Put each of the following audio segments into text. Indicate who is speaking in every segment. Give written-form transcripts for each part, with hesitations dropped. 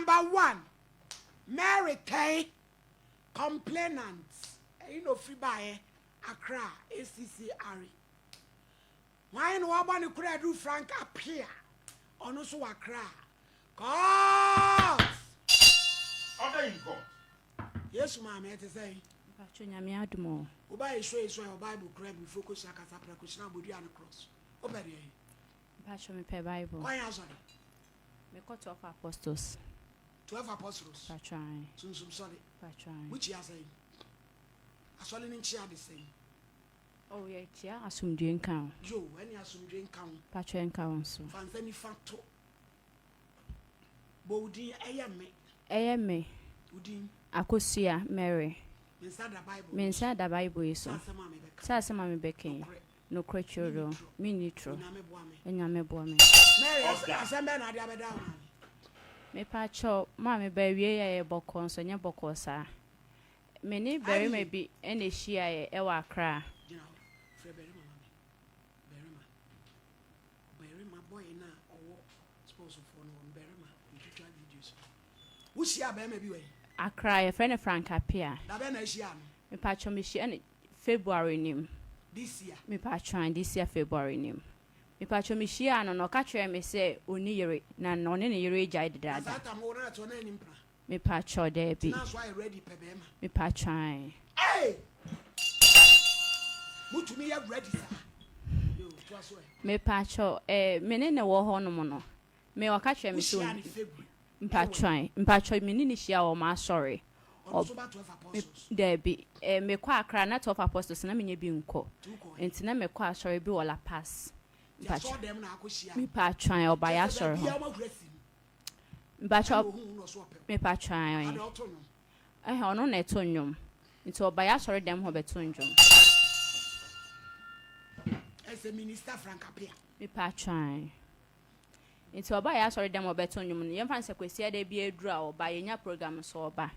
Speaker 1: Number one, Mary Tɛn, complainant, ɛyi na ofiri baeɛ, Accra, ACCRE. Hwan na wabɔ ne kora aduru Frank Appiah, ɔno nso wɔ Accra. Court!
Speaker 2: Order in court.
Speaker 1: Yesu maame ɛte sɛn?
Speaker 3: Mpacho Nyame adom o.
Speaker 1: Wo ba yɛ show yi so a ɛwɔ Bible kura bi fo kosua kasa prɛko hyena abodua ne cross. Wopɛ deɛ yi?
Speaker 3: Mpacho mepɛ Bible.
Speaker 1: Kwan asɔre?
Speaker 3: Mekɔ 12 Apostles.
Speaker 1: 12 Apostles.
Speaker 3: Mpacho ae.
Speaker 1: Sunsum sɔre.
Speaker 3: Mpacho ae.
Speaker 1: Mo kyia sɛn? Asɔre no nkyia de sɛn?
Speaker 3: Oh yɛ kyia asomdwe nka wo.
Speaker 1: Yo, ɛne asomdwe nka wo.
Speaker 3: Mpacho ɛnka wo nso.
Speaker 1: Fa nsa nifa to. Bɔ wo din ɛyɛ me.
Speaker 3: Ɛyɛ me.
Speaker 1: Wo din?
Speaker 3: Akosua Mary.
Speaker 1: Me nsa da Bible
Speaker 3: Me nsa da Bible yi so.
Speaker 1: Sɛ asɛm a mebɛka.
Speaker 3: Sɛ asɛm a mebɛka yi.
Speaker 1: Nokorɛ.
Speaker 3: Nokorɛ twerɛ.
Speaker 1: Menni
Speaker 3: Menni torɔ.
Speaker 1: Onyame boa me.
Speaker 3: Onyame boa me.
Speaker 1: Mary,
Speaker 2: Ɔda.
Speaker 1: asɛm bɛn na ade abɛda wo maame?
Speaker 3: Mepakyɛw, maame ba awiei a ɛyɛ bɔkɔɔ nso ɛnyɛ bɔkɔɔ saa. Me ne barima
Speaker 1: Ayi.
Speaker 3: bi na ehyiaeɛ ɛwɔ Accra.
Speaker 1: Gyina hɔ. Frɛ barima ma me. Barima. Barima boy no a ɔwɔ sports foɔ no hɔ no, barima. Metwitwa videos no. Wohyiaa barima bi wɔ he?
Speaker 3: Accra, yɛfrɛ no Frank Appiah.
Speaker 1: Da bɛn na ahyiaa no?
Speaker 3: Mepakyɛw, mehyia no February no mu.
Speaker 1: This year?
Speaker 3: Mepakyɛw, ae, this year February no mu. Mepakyɛw, mehyiaa no no, ɔka kyerɛɛ me sɛ ɔnni yere, na ɔne ne yere agyae
Speaker 1: Na saa
Speaker 3: dedaada.
Speaker 1: tam wo no ate hɔ na anni mpena?
Speaker 3: Mepakyɛw, daabi.
Speaker 1: Nti na so ayɛ ready pɛ bɛrima?
Speaker 3: Mepakyɛw, ae.
Speaker 1: Hey! Motumi yɛ ready saa? Yo, toa so ɛ.
Speaker 3: Mepakyɛw, eh, me ne no wɔ hɔnom no, me ɔka kyerɛɛ me sɛ
Speaker 1: Wohyiaa
Speaker 3: ɔnni.
Speaker 1: no February?
Speaker 3: Mpakyɛw, ae. Mpakyɛw, me ne no hyia wɔ m'asɔre.
Speaker 1: Ɔno
Speaker 3: Ɔ
Speaker 1: nso ba 12
Speaker 3: me
Speaker 1: Apostles?
Speaker 3: daabi. Eh, mekɔ Accra, na 12 Apostles na menyɛ bi nkɔ.
Speaker 1: Nti wokɔɔ he?
Speaker 3: Nti na mekɔ asɔre bi wɔ La Paz.
Speaker 1: Nti
Speaker 3: Mpakyɛw,
Speaker 1: asɔɔdɛm na akɔhyia no?
Speaker 3: mepakyɛw, ae, ɔba
Speaker 1: Kyerɛ
Speaker 3: yɛ
Speaker 1: sɛ
Speaker 3: asɔre hɔ.
Speaker 1: baabiaa wɔahura si no, ɛna
Speaker 3: Mpakyɛw,
Speaker 1: ohuu wo na ɔso ɔpɛ wo.
Speaker 3: mepakyɛw, ae.
Speaker 1: Adɛn ɔto nnwom?
Speaker 3: Ɛhɛ, ɔno na ɛto nnwom. Nti ɔba yɛ asɔre dɛm hɔ bɛto nnwom.
Speaker 1: Ɛsɛ Minister Frank Appiah.
Speaker 3: Mepakyɛw, ae. Nti ɔba yɛ asɔre dɛm hɔ bɛto nnwom no, yɛmfa no sɛ Kwasiada bi aduru a ɔba, yɛnya program nso ɔba.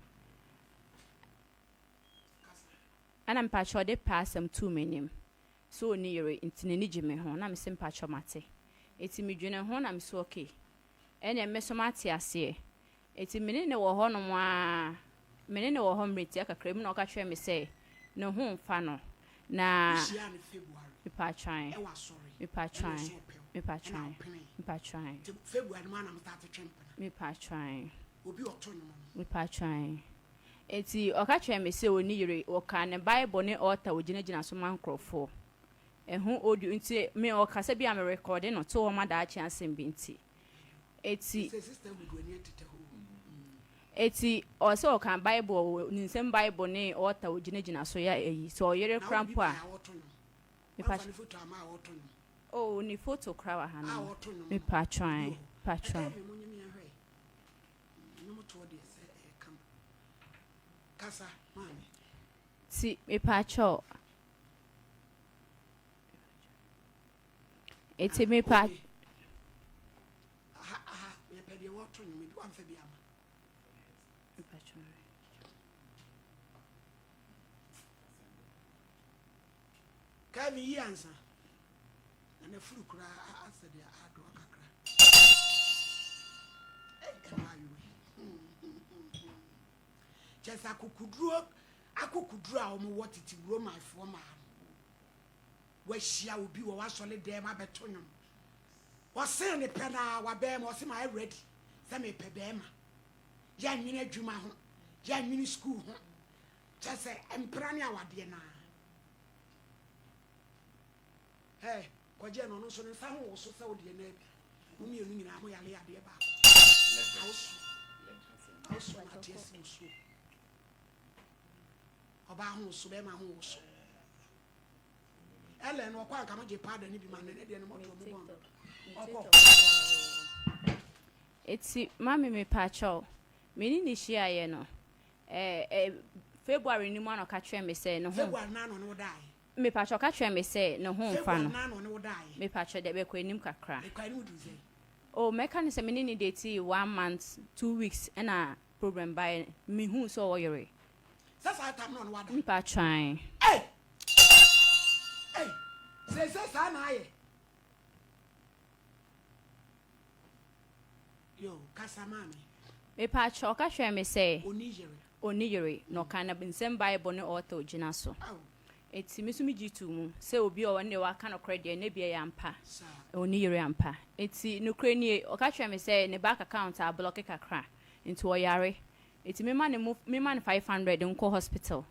Speaker 3: Ɛna mepakyɛw ɔde pɛ asɛm too m'anim sɛ ɔnni yere nti n'ani gye me ho na mese mepakyɛw mate. Nti medwene ho na mese okay, ɛneɛ me nso mate aseɛ. Nti me ne no wɔ hɔnom ara, me ne no wɔ hɔ mmerɛ tia kakra bi na ɔka kyerɛɛ me sɛ ne ho mfa no na
Speaker 1: Wohyiaa no February
Speaker 3: Mepakyɛw,
Speaker 1: ɛwɔ asɔre ɛna
Speaker 3: mepakyɛw,
Speaker 1: ɔsɛ ɔpɛ wo ɛna
Speaker 3: mepakyɛw,
Speaker 1: wopenee.
Speaker 3: mepakyɛw.
Speaker 1: Nti February no mu ara na mo starte twe mpena.
Speaker 3: Mepakyɛw.
Speaker 1: Obi a ɔto nnwom no.
Speaker 3: Mepakyɛw. Nti ɔka kyerɛɛ me sɛ ɔnni yere, ɔkaa ne Bible ne altar a ɔgyinagyina so ma nkorɔfoɔ. Ɛho audio nti me ɔkasa bi a me rekɔde no to hɔ ma daakye asɛm bi nti. Eti.
Speaker 1: Sɛ sister Hudu ani ɛtetɛ hɔ o.
Speaker 3: Eti ɔsɛ ɔka Bible wɔ ne nsam Bible ne altar a ɔgyinagyina so yɛ ayi. Sɛ ɔyere
Speaker 1: Na
Speaker 3: koraa
Speaker 1: wo bi
Speaker 3: mpo a.
Speaker 1: bae a ɔto nnwom.
Speaker 3: Mepa
Speaker 1: Wamfa ne foto amma a ɔto nnwom.
Speaker 3: Oh ne foto koraa wɔ ha
Speaker 1: A
Speaker 3: nom.
Speaker 1: ɔto nnwom no.
Speaker 3: Mepakyɛw
Speaker 1: Bi
Speaker 3: ae,
Speaker 1: wɔ hɔ.
Speaker 3: pakyɛw ae.
Speaker 1: Ɛkɛɛ me mo nyem yɛn hwɛ. Nnwom toɔ deɛ sɛ ɛyɛ kama. Kasa maame.
Speaker 3: Ti mepakyɛw. Eti mepa.
Speaker 1: Okay. Aha aha mepɛ deɛ wɔto nnwom ebi wamfa bi ama.
Speaker 3: Mepakyɛw.
Speaker 1: Kevin yi ansa. Na n'afuru koraa asɛ deɛ adoa kakra. Ei mmaayewa yi. Kyɛ sɛ akokoduro akokoduro a wɔwɔ tete Romanfoɔ maa no. Wahyia obi wɔ w'asɔre dɛm abɛto nnwom. Ɔsee ne pɛ na wabɛn mu ɔse ma ready sɛ mepɛ bɛrima. Yɛnwene adwuma ho, yɛnwene sukuu ho. Kyɛ sɛ mpena ne awadeɛ naa. Hey, kɔgye no ɔno nso ne nsa ho wo so sɛ wodeɛ no abi. Mo mmienu nyinaa mo yale adeɛ baako. Awoso. Awoso na ate asi wo so. Ɔbaa ho wo so, bɛrima ho wo so. Ellen ɔkɔ anka mo gye powder ne bi ma no ne deɛ no mɔto ɔmo bɔn ɔkɔ.
Speaker 3: Eti mami mepakyɛw, me ne no hyiaeɛ no, eh, eh, February no mu ana ɔka kyerɛɛ me sɛ ne ho.
Speaker 1: February no ana ɔne wo daeɛ?
Speaker 3: Mepakyɛw, ɔka kyerɛɛ me sɛ ne ho mfa
Speaker 1: February
Speaker 3: no.
Speaker 1: no ana ɔne wo daeɛ?
Speaker 3: Mepakyɛw, dɛ bɛkɔ anim kakra.
Speaker 1: Ɛkɔ anim duru sɛn?
Speaker 3: Oh, mɛka no sɛ me ne no datee one month, 2 weeks ɛna problem baeɛ, mehuu sɛ ɔwɔ yere.
Speaker 1: Sɛ saa tam no ɔne wada?
Speaker 3: Mepakyɛw, ae.
Speaker 1: Ei! Ei! Seesei saa na ayɛ. Yo, kasa maame.
Speaker 3: Mepaakyɛw, ɔka kyerɛɛ me sɛ
Speaker 1: Ɔnni yere.
Speaker 3: ɔnni yere, na ɔkaa na nsɛm Bible ne author gyina so.
Speaker 1: Ao.
Speaker 3: Enti me nso megye too mu sɛ obi a ɔno deɛ waka nokorɛ deɛ na ebia ɛyɛ ampa.
Speaker 1: Saa.
Speaker 3: Ɔnni yere ampa. Enti nokorɛ nie, ɔka kyerɛɛ me sɛ ne bank account ablɔke kakra, nti ɔyare. Enti mema no mu mema no 500 nkɔ hospital.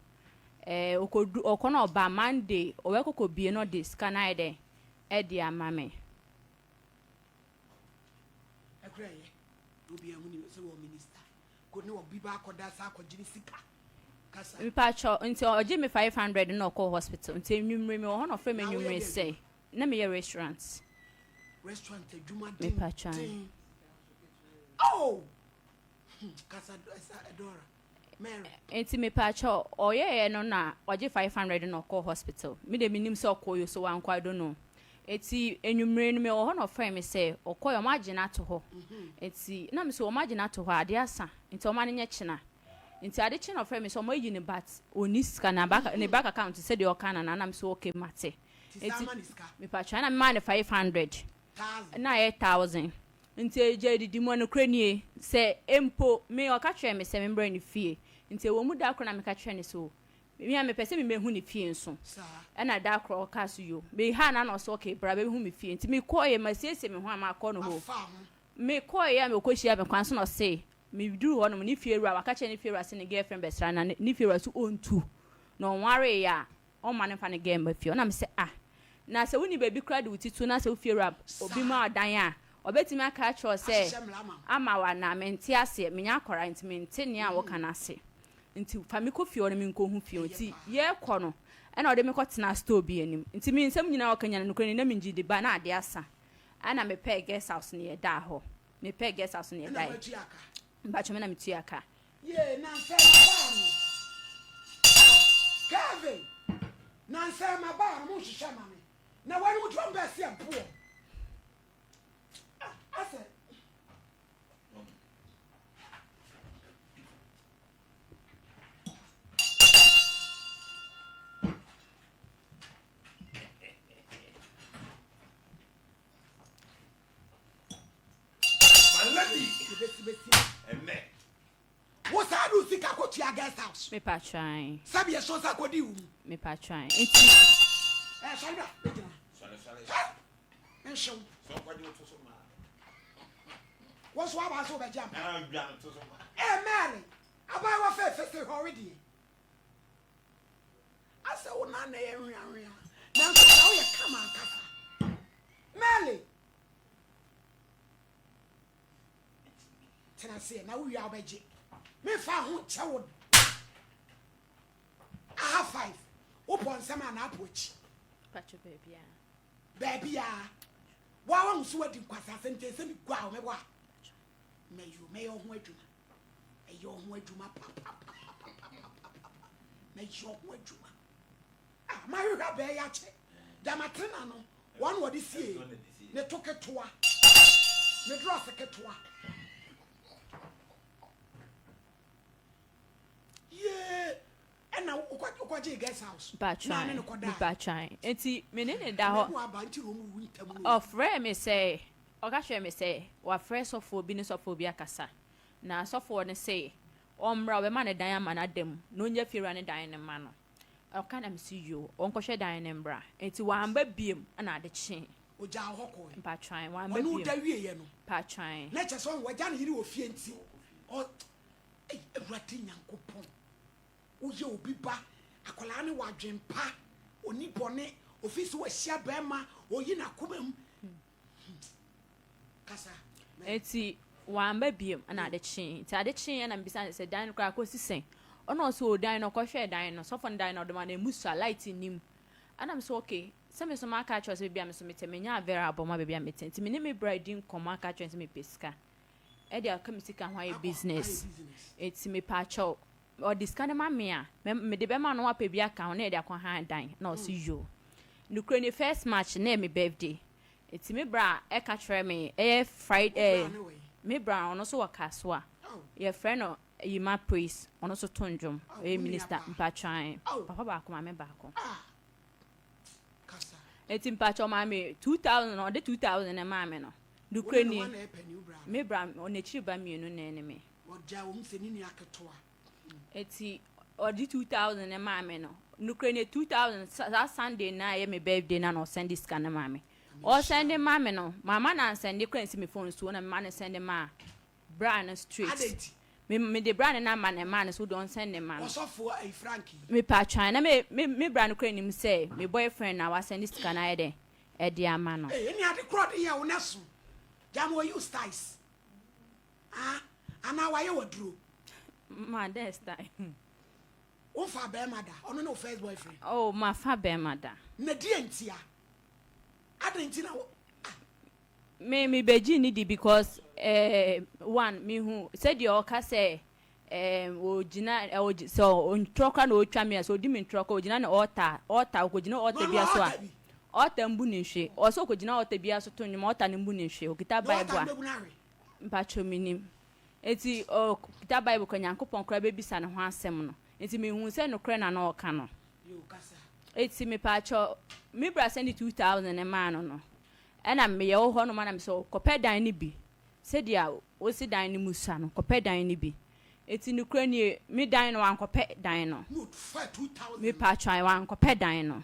Speaker 3: Ɛɛ ɔkɔdu ɔkɔ na ɔba Monday ɔbɛkɔ kɔbie na ɔde sika no ayɛ dɛn ɛde ama me.
Speaker 1: Ɛkora ɛyɛ na obi ahu ne sɛ wɔ minister ko ne obi ba akɔda sa akɔgye ne sika kasa.
Speaker 3: Mpakyɛw nti ɔgye me 500 na ɔkɔɔ hospital nti anwummere mewɔ hɔ na ɔfrɛ me
Speaker 1: Na woyɛ
Speaker 3: anwummere
Speaker 1: dɛn
Speaker 3: sɛ
Speaker 1: adwuma?
Speaker 3: na meyɛ restaurant.
Speaker 1: Restaurant adwuma
Speaker 3: Mepakyɛw.
Speaker 1: denden. Oh! Hmm, kasa ɛsa Dora. Mary.
Speaker 3: Nti mepaakyɛw ɔyɛɛ no na ɔgye 500 na ɔkɔɔ hospital. Me de menim sɛ ɔkɔɔ yo so wankɔ I don't know. Nti anwummere no mewɔ hɔ na ɔfrɛ me sɛ ɔkɔɛ ɔmo agye no ato hɔ. Nti na me sɛ ɔmo agye no ato hɔ a ade asa nti ɔma no nyɛ kyena. Nti ade kye na ɔfrɛ me sɛ ɔmo ayi no but ɔnni sika na bank ne bank account sɛdeɛ ɔka no na na me sɛ okay mate.
Speaker 1: Ti saa
Speaker 3: Nti
Speaker 1: ma ne sika.
Speaker 3: mepaakyɛw na memaa no 500
Speaker 1: Thousand.
Speaker 3: na ayɛ 1000. Nti agya adidi mu a nokorɛ nie sɛ mpo me ɔka kyerɛɛ me sɛ membrɛ ne fie nti ɛwɔ mu da koro na meka kyerɛɛ no sɛ o me a mepɛ sɛ memɛhu ne fie nso
Speaker 1: Saa.
Speaker 3: ɛna da koro ɔkaa so yo mehaa no ana ɔsɛ okay bra bɛhu me fie nti mekɔɔyɛ masiesie me ho a makɔ no hɔ
Speaker 1: Wafa ho.
Speaker 3: mekɔɔyɛ a mekɔhyia me kwan so na ɔse meduru hɔ nom ne fie wura waka kyerɛ ne fie wura sɛ ne girlfriend bɛsra na ne fie wura so ɔntu na ɔnwareeɛ a ɔmma no mfa ne girl mma fie ɔna me sɛ ah na sɛ wonni baabi koraa de wo ti to na sɛ wo fie wura obi ma ɔdan a ɔbɛtumi aka akyerɛ wo sɛ
Speaker 1: Ahyehyɛ mmara ama wo.
Speaker 3: ama wo anaa mente aseɛ menyɛ akwaraa nti mente nea wɔka no ase nti fa me kɔ fie hɔ na menkɔhu fie hɔ
Speaker 1: Ɛyɛ
Speaker 3: nti
Speaker 1: paa.
Speaker 3: yɛrekɔ no ɛna ɔde me kɔtena store bi anim nti me nsɛm nyinaa ɔka nyina nokorɛ ni na mengye di ba na ade asa ɛna mepɛɛ guest house no yɛdaa hɔ mepɛɛ guest house no
Speaker 1: Ɛna
Speaker 3: yɛdaeɛ
Speaker 1: woatua ka.
Speaker 3: mpakyɛ me na metua ka.
Speaker 1: Yee, nansɛ mabaa no. Ah, Kevin, nansɛ mabaa no, monhwehwɛ ma me. Na wɔnom tuo mbɛɛ sɛ boɔ. Ah, asɛ.
Speaker 2: My lady.
Speaker 1: Yɛbɛsi bɛsi.
Speaker 2: Ɛnɛ.
Speaker 1: Wo saa de wo sika kɔtua guest house.
Speaker 3: Mepa twan.
Speaker 1: Sɛbi ɛso nsa kɔdi wo mu.
Speaker 3: Mepa twan. Nti.
Speaker 1: Ɛ sɔre bra bɛgyina.
Speaker 2: Sɔre sɔre.
Speaker 1: Sɔre. Nhyew.
Speaker 2: Sɛ ɔkɔgye wo to so maa.
Speaker 1: Wo nso waba nso wobɛgye ampa.
Speaker 2: Na dwa no to so maa.
Speaker 1: Ɛ Mary, abaayewa fɛɛfɛ sɛ hɔ wedeɛ. Asɛ wo nan na ɛyɛ hweahwea. Nanso na woyɛ kama ankasa. Mary. Tena aseɛ na wowie a wobɛgye. Memfa ho nkyɛ wo da. Aha five. Wopɔ nsɛm a na apo akyi.
Speaker 3: Pacho baabiara.
Speaker 1: Baabiara. Woa wahu so wadi nkwasasɛm nti ɛsɛ megua wo mɛbɔ a. Mɛyo mɛyɛ wo ho adwuma. Ɛyɛ wo ho adwuma papapapapapapa. Mɛyɛ wo ho adwuma. Ah, mahwehwɛ abɛɛ yɛ akyɛ. Damatena no, wɔn na wɔde sie ne to ketewa. Ne drɔs ketewa. Yee, ɛna wokɔgyee guest house. Na ne no kɔdaa.
Speaker 3: Mepatwan. Nti me ne ne da hɔ.
Speaker 1: Mɛmu aba nti na wɔn wu ntam no.
Speaker 3: Ɔfrɛɛ me sɛ, ɔka kyerɛɛ me sɛ wafrɛ sɔfoɔ bi ne sɔfoɔ bi akasa. Na sɔfoɔ no se ɔmmra ɔbɛma ne dan ama no ada mu na ɔnya fiewura ne dan no ma no. Ɔka na mese yoo, ɔnkɔhwɛ dan no mbra. Nti wamba biom ɛna ade kyee.
Speaker 1: Ogyaa hɔ kɔe.
Speaker 3: Mpatwan, wamba
Speaker 1: Ɔne wo
Speaker 3: biom.
Speaker 1: da wieɛ no.
Speaker 3: Mpatwan.
Speaker 1: Na kyerɛ sɛ ɔn wagya ne yere wɔ fie nti ɔ ei Awurade Nyankopɔn woyɛ obi ba akwadaa no wɔ adwen pa ɔni bɔne ofii sɛ wahyia bɛrima ɔyi n'akoma mu kasa.
Speaker 3: Nti wamba biom ɛna ade kyee. Nti ade kyee ɛna mebisa no sɛ dan no koraa kɔsi sɛn. Ɔna ɔsɛ o dan no ɔkɔhwɛɛ dan no sɔfo no dan no ɔde ma no emu sua light nnim. Ɛna mesɛ okay sɛ me nso maka akyerɛ wo sɛ baabi a me nso mete menya avera abɔ ma baabi a mete nti me ne me bra di nkɔmmɔ aka akyerɛ no sɛ mepɛ sika ɛde aka me sika ho ayɛ
Speaker 1: Akɔ ayɛ
Speaker 3: business
Speaker 1: business.
Speaker 3: nti mepaakyɛw ɔde sika no ma me a mede bɛma no wapɛ bi aka ho na yɛde akɔ han dan na ɔse yo. Nokorɛ ni first March na ɛyɛ me birthday nti me bra ɛka kyerɛ me ɛyɛ Friday
Speaker 1: Wo bra ne wɛn?
Speaker 3: me bra ɔno nso wɔ Kasoa
Speaker 1: Oh.
Speaker 3: yɛfrɛ no Yima Praise ɔno nso to ndwom
Speaker 1: Oh,
Speaker 3: ɔyɛ
Speaker 1: wo nua
Speaker 3: minister
Speaker 1: paa.
Speaker 3: mpatwan
Speaker 1: Oh.
Speaker 3: papa baako maame baako.
Speaker 1: Ah. Kasa.
Speaker 3: Nti mpatwa ɔmaa me 2000 ɔde 2000 na ɛmaa me no.
Speaker 1: Wo
Speaker 3: Nokorɛ
Speaker 1: ne
Speaker 3: ni
Speaker 1: no hwan na ɛpɛ ne wo bra no?
Speaker 3: me bra ɔno akyiri ba mmienu na ɛne me.
Speaker 1: Ɔgyaa wɔn sɛ ne nua ketewa.
Speaker 3: Eti ɔde 2000 no maa me no, nokorɛ nie, 2000 saa Sunday no a ɛyɛ me birthday no a na ɔsɛnde sika no maa me. Ɔsɛnde ma me no, mamma no ansɛnde koraa ansi me phone so na mema no sɛnde maa bra no straight.
Speaker 1: Adɛn nti?
Speaker 3: Me mede bra no number na ɛmaa no sɛ wode ɔnsɛnde ma no.
Speaker 1: Ɔsɔfoɔ ayi Frank yi.
Speaker 3: Mepatwa na me me me bra no koraa nim sɛ me boyfriend na wasɛnde sika no ayɛ dɛn ɛde ama no.
Speaker 1: Ee, ɛne ade korɔ ɔde yɛ wo no ɛso. Gyama ɔyi wo styles. Ah, anaa wayɛ wo aduro.
Speaker 3: Ma dɛ style.
Speaker 1: Wonfaa bɛɛma da? Ɔno ne wo first boyfriend?
Speaker 3: Oh, mafa bɛɛma da.
Speaker 1: Na deɛ ntia? Adɛn nti na wo ah.
Speaker 3: Me me bɛgye ne di because eh, one me hu sɛdeɛ ɔka sɛ eh, ɔgyina eh, ɔgye, sɛ ntorɔ koraa na ɔtwa me a, sɛ ɔdi me ntorɔ koraa ɔgyina ne altar, altar, ɔkɔgyina altar
Speaker 1: Na
Speaker 3: bi
Speaker 1: ɔno
Speaker 3: so a,
Speaker 1: altar bi.
Speaker 3: altar mbu ne nhwe, ɔsɛ ɔkɔgyina altar bi so to nnwom a, altar no mbu ne nhwe, ɔkita
Speaker 1: Na
Speaker 3: Bible
Speaker 1: altar
Speaker 3: a.
Speaker 1: no bɛbu no ahwe.
Speaker 3: Mpakyɛw minnim. Enti ɔkita Bible koraa Nyankopɔn koraa bɛbisa ne ho asɛm no. Enti mehuu sɛ nokorɛ na na ɔreka no. Enti mepakyɛw, me bra sɛnde 2000 no maa no no, ɛna meyɛ wɔ hɔ nom a na mesɛ kɔpɛ dan no bi, sɛdeɛ wosi dan no mu sua no, kɔpɛ dan no bi. Enti nokorɛ nie, me dan no wankɔpɛ dan no. Mepakyɛw wankɔpɛ dan no.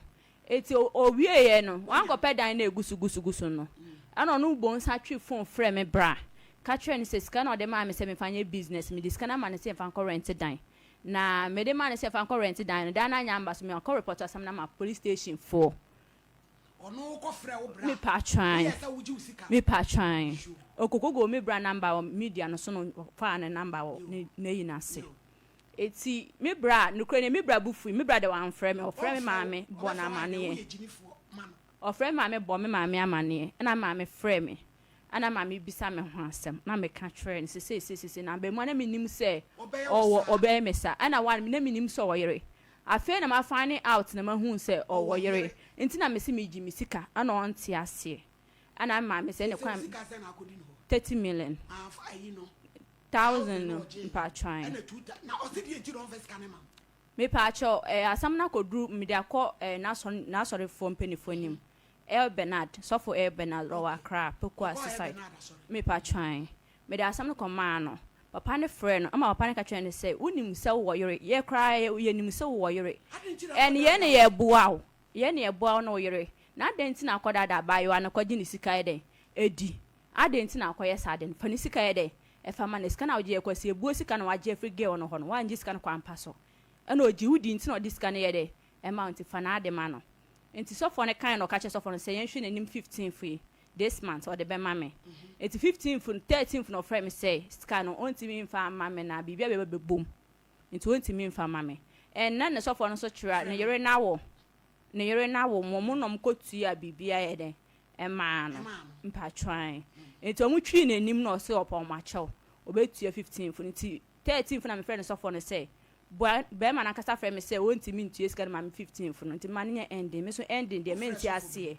Speaker 3: Enti ɔwieeɛ no, wankɔpɛ dan no a ɛgu so gu so gu so no. Ɛna ɔno Bonsa twe phone frɛɛ me bra, ka kyerɛɛ no sɛ sika no a ɔde maa me sɛ memfa nyɛ business, mede sika no ama no sɛ mfa nkɔ rent dan. Na mede maa no sɛ mfa nkɔ rent dan no, dan no anyɛ amba so, makɔ report asɛm no ama police station foɔ.
Speaker 1: Ɔno wokɔ frɛ wo bra,
Speaker 3: Mepatwan,
Speaker 1: woyɛ sɛ wogye wo sika.
Speaker 3: mepatwan.
Speaker 1: Sure.
Speaker 3: Ɔkɔkɔgoo me bra number wɔ media no so na ɔfaa ne number wɔ
Speaker 1: Yo.
Speaker 3: ne n'ayi no ase.
Speaker 1: Yo.
Speaker 3: Eti me bra, nokorɛ nie, me bra bo fui, me bra deɛ wamfrɛ me, ɔfrɛɛ me
Speaker 1: Ɔmfrɛ wo,
Speaker 3: maame bɔɔ no
Speaker 1: ɔbɛfrɛ wo ayɛ dɛn?
Speaker 3: amaneɛ.
Speaker 1: Woyɛ gyimifoɔ ma no.
Speaker 3: Ɔfrɛɛ me maame bɔɔ me maame amaneɛ, ɛna me maame frɛɛ me, ɛna maame bisa me ho asɛm, na meka kyerɛɛ no sɛ sei sei sei sei, na abɛɛmoa na mennim sɛ
Speaker 1: Ɔbɛyɛ wo
Speaker 3: ɔwɔ
Speaker 1: saa.
Speaker 3: ɔbɛyɛ me saa, ɛna one na mennim sɛ ɔwɔ yere, afei na ma find out na mahuu sɛ
Speaker 1: Ɔwɔ
Speaker 3: ɔwɔ yere,
Speaker 1: yere.
Speaker 3: nti na mese megye me sika, ɛna ɔnte aseɛ, ɛna me maame sɛ ɛne
Speaker 1: Seesei wo
Speaker 3: kwan
Speaker 1: sika sɛn na akɔdi ne hɔ?
Speaker 3: 30 million.
Speaker 1: Ah, fa ayi no.
Speaker 3: Thousand no mpaatwɔ ae. Mepaakyɛw eh asɛm no akɔduru mede akɔ eh n'asɔre n'asɔrefoɔ mpaninfoɔ anim El Bernard sɔfo El Bernard ɔwɔ Accra Pokuase side mepaakyɛw ae mede asɛm no kɔmaa no papa no frɛɛ no ɛma papa no ka kyerɛɛ no sɛ wonim sɛ wowɔ yere yɛ koraa yɛnim sɛ wowɔ yere and yɛn na yɛboa wo yɛn na yɛboa wo ne wo yere na adɛn nti na akɔdaadaa abaayewa no kɔgye ne sika yɛ dɛn adi Adɛn nti na akɔyɛ saa ade no? Fa ne sika yɛ dɛn? Fa ma no. Sika no a wogye yɛ kwasi abuo sika na wagye afiri girl no hɔ no, woangye sika no kwan pa so. Ɛna ɔgye wo di nti na ɔde sika no yɛ dɛn? Ɛma wo nti fa n'ade ma no. Nti sɔfoɔ no kaeɛ na ɔka kyerɛɛ sɔfoɔ no sɛ yɛnhwɛ n'anim fifteenth yi, this month, ɔde bɛma me. Nti fifteenth no, thirteenth na ɔfrɛɛ me sɛ sika no ɔntumi mfa mma me na biribi abɛba bɛbom nti ɔntumi mfa mma me. Ɛnnɛ na sɔfoɔ no nso kyerɛ a ne yere no awo, ne yere no awo, wɔn na wɔkɔtua biribi ayɛ dɛn? Ɛmaa no mpatwae. Nti ɔmo twii n'anim na ɔse ɔpɛ ɔmo akyɛw. Obetua 15 fo no. Nti 13 fo na mefrɛ no sɔfoɔ no sɛ boa bɛɛma no ankasa frɛ me sɛ ontumi ntua sika no ma me 15 fo no. Nti mma no nyɛ ending. Me nso ending deɛ mente aseɛ.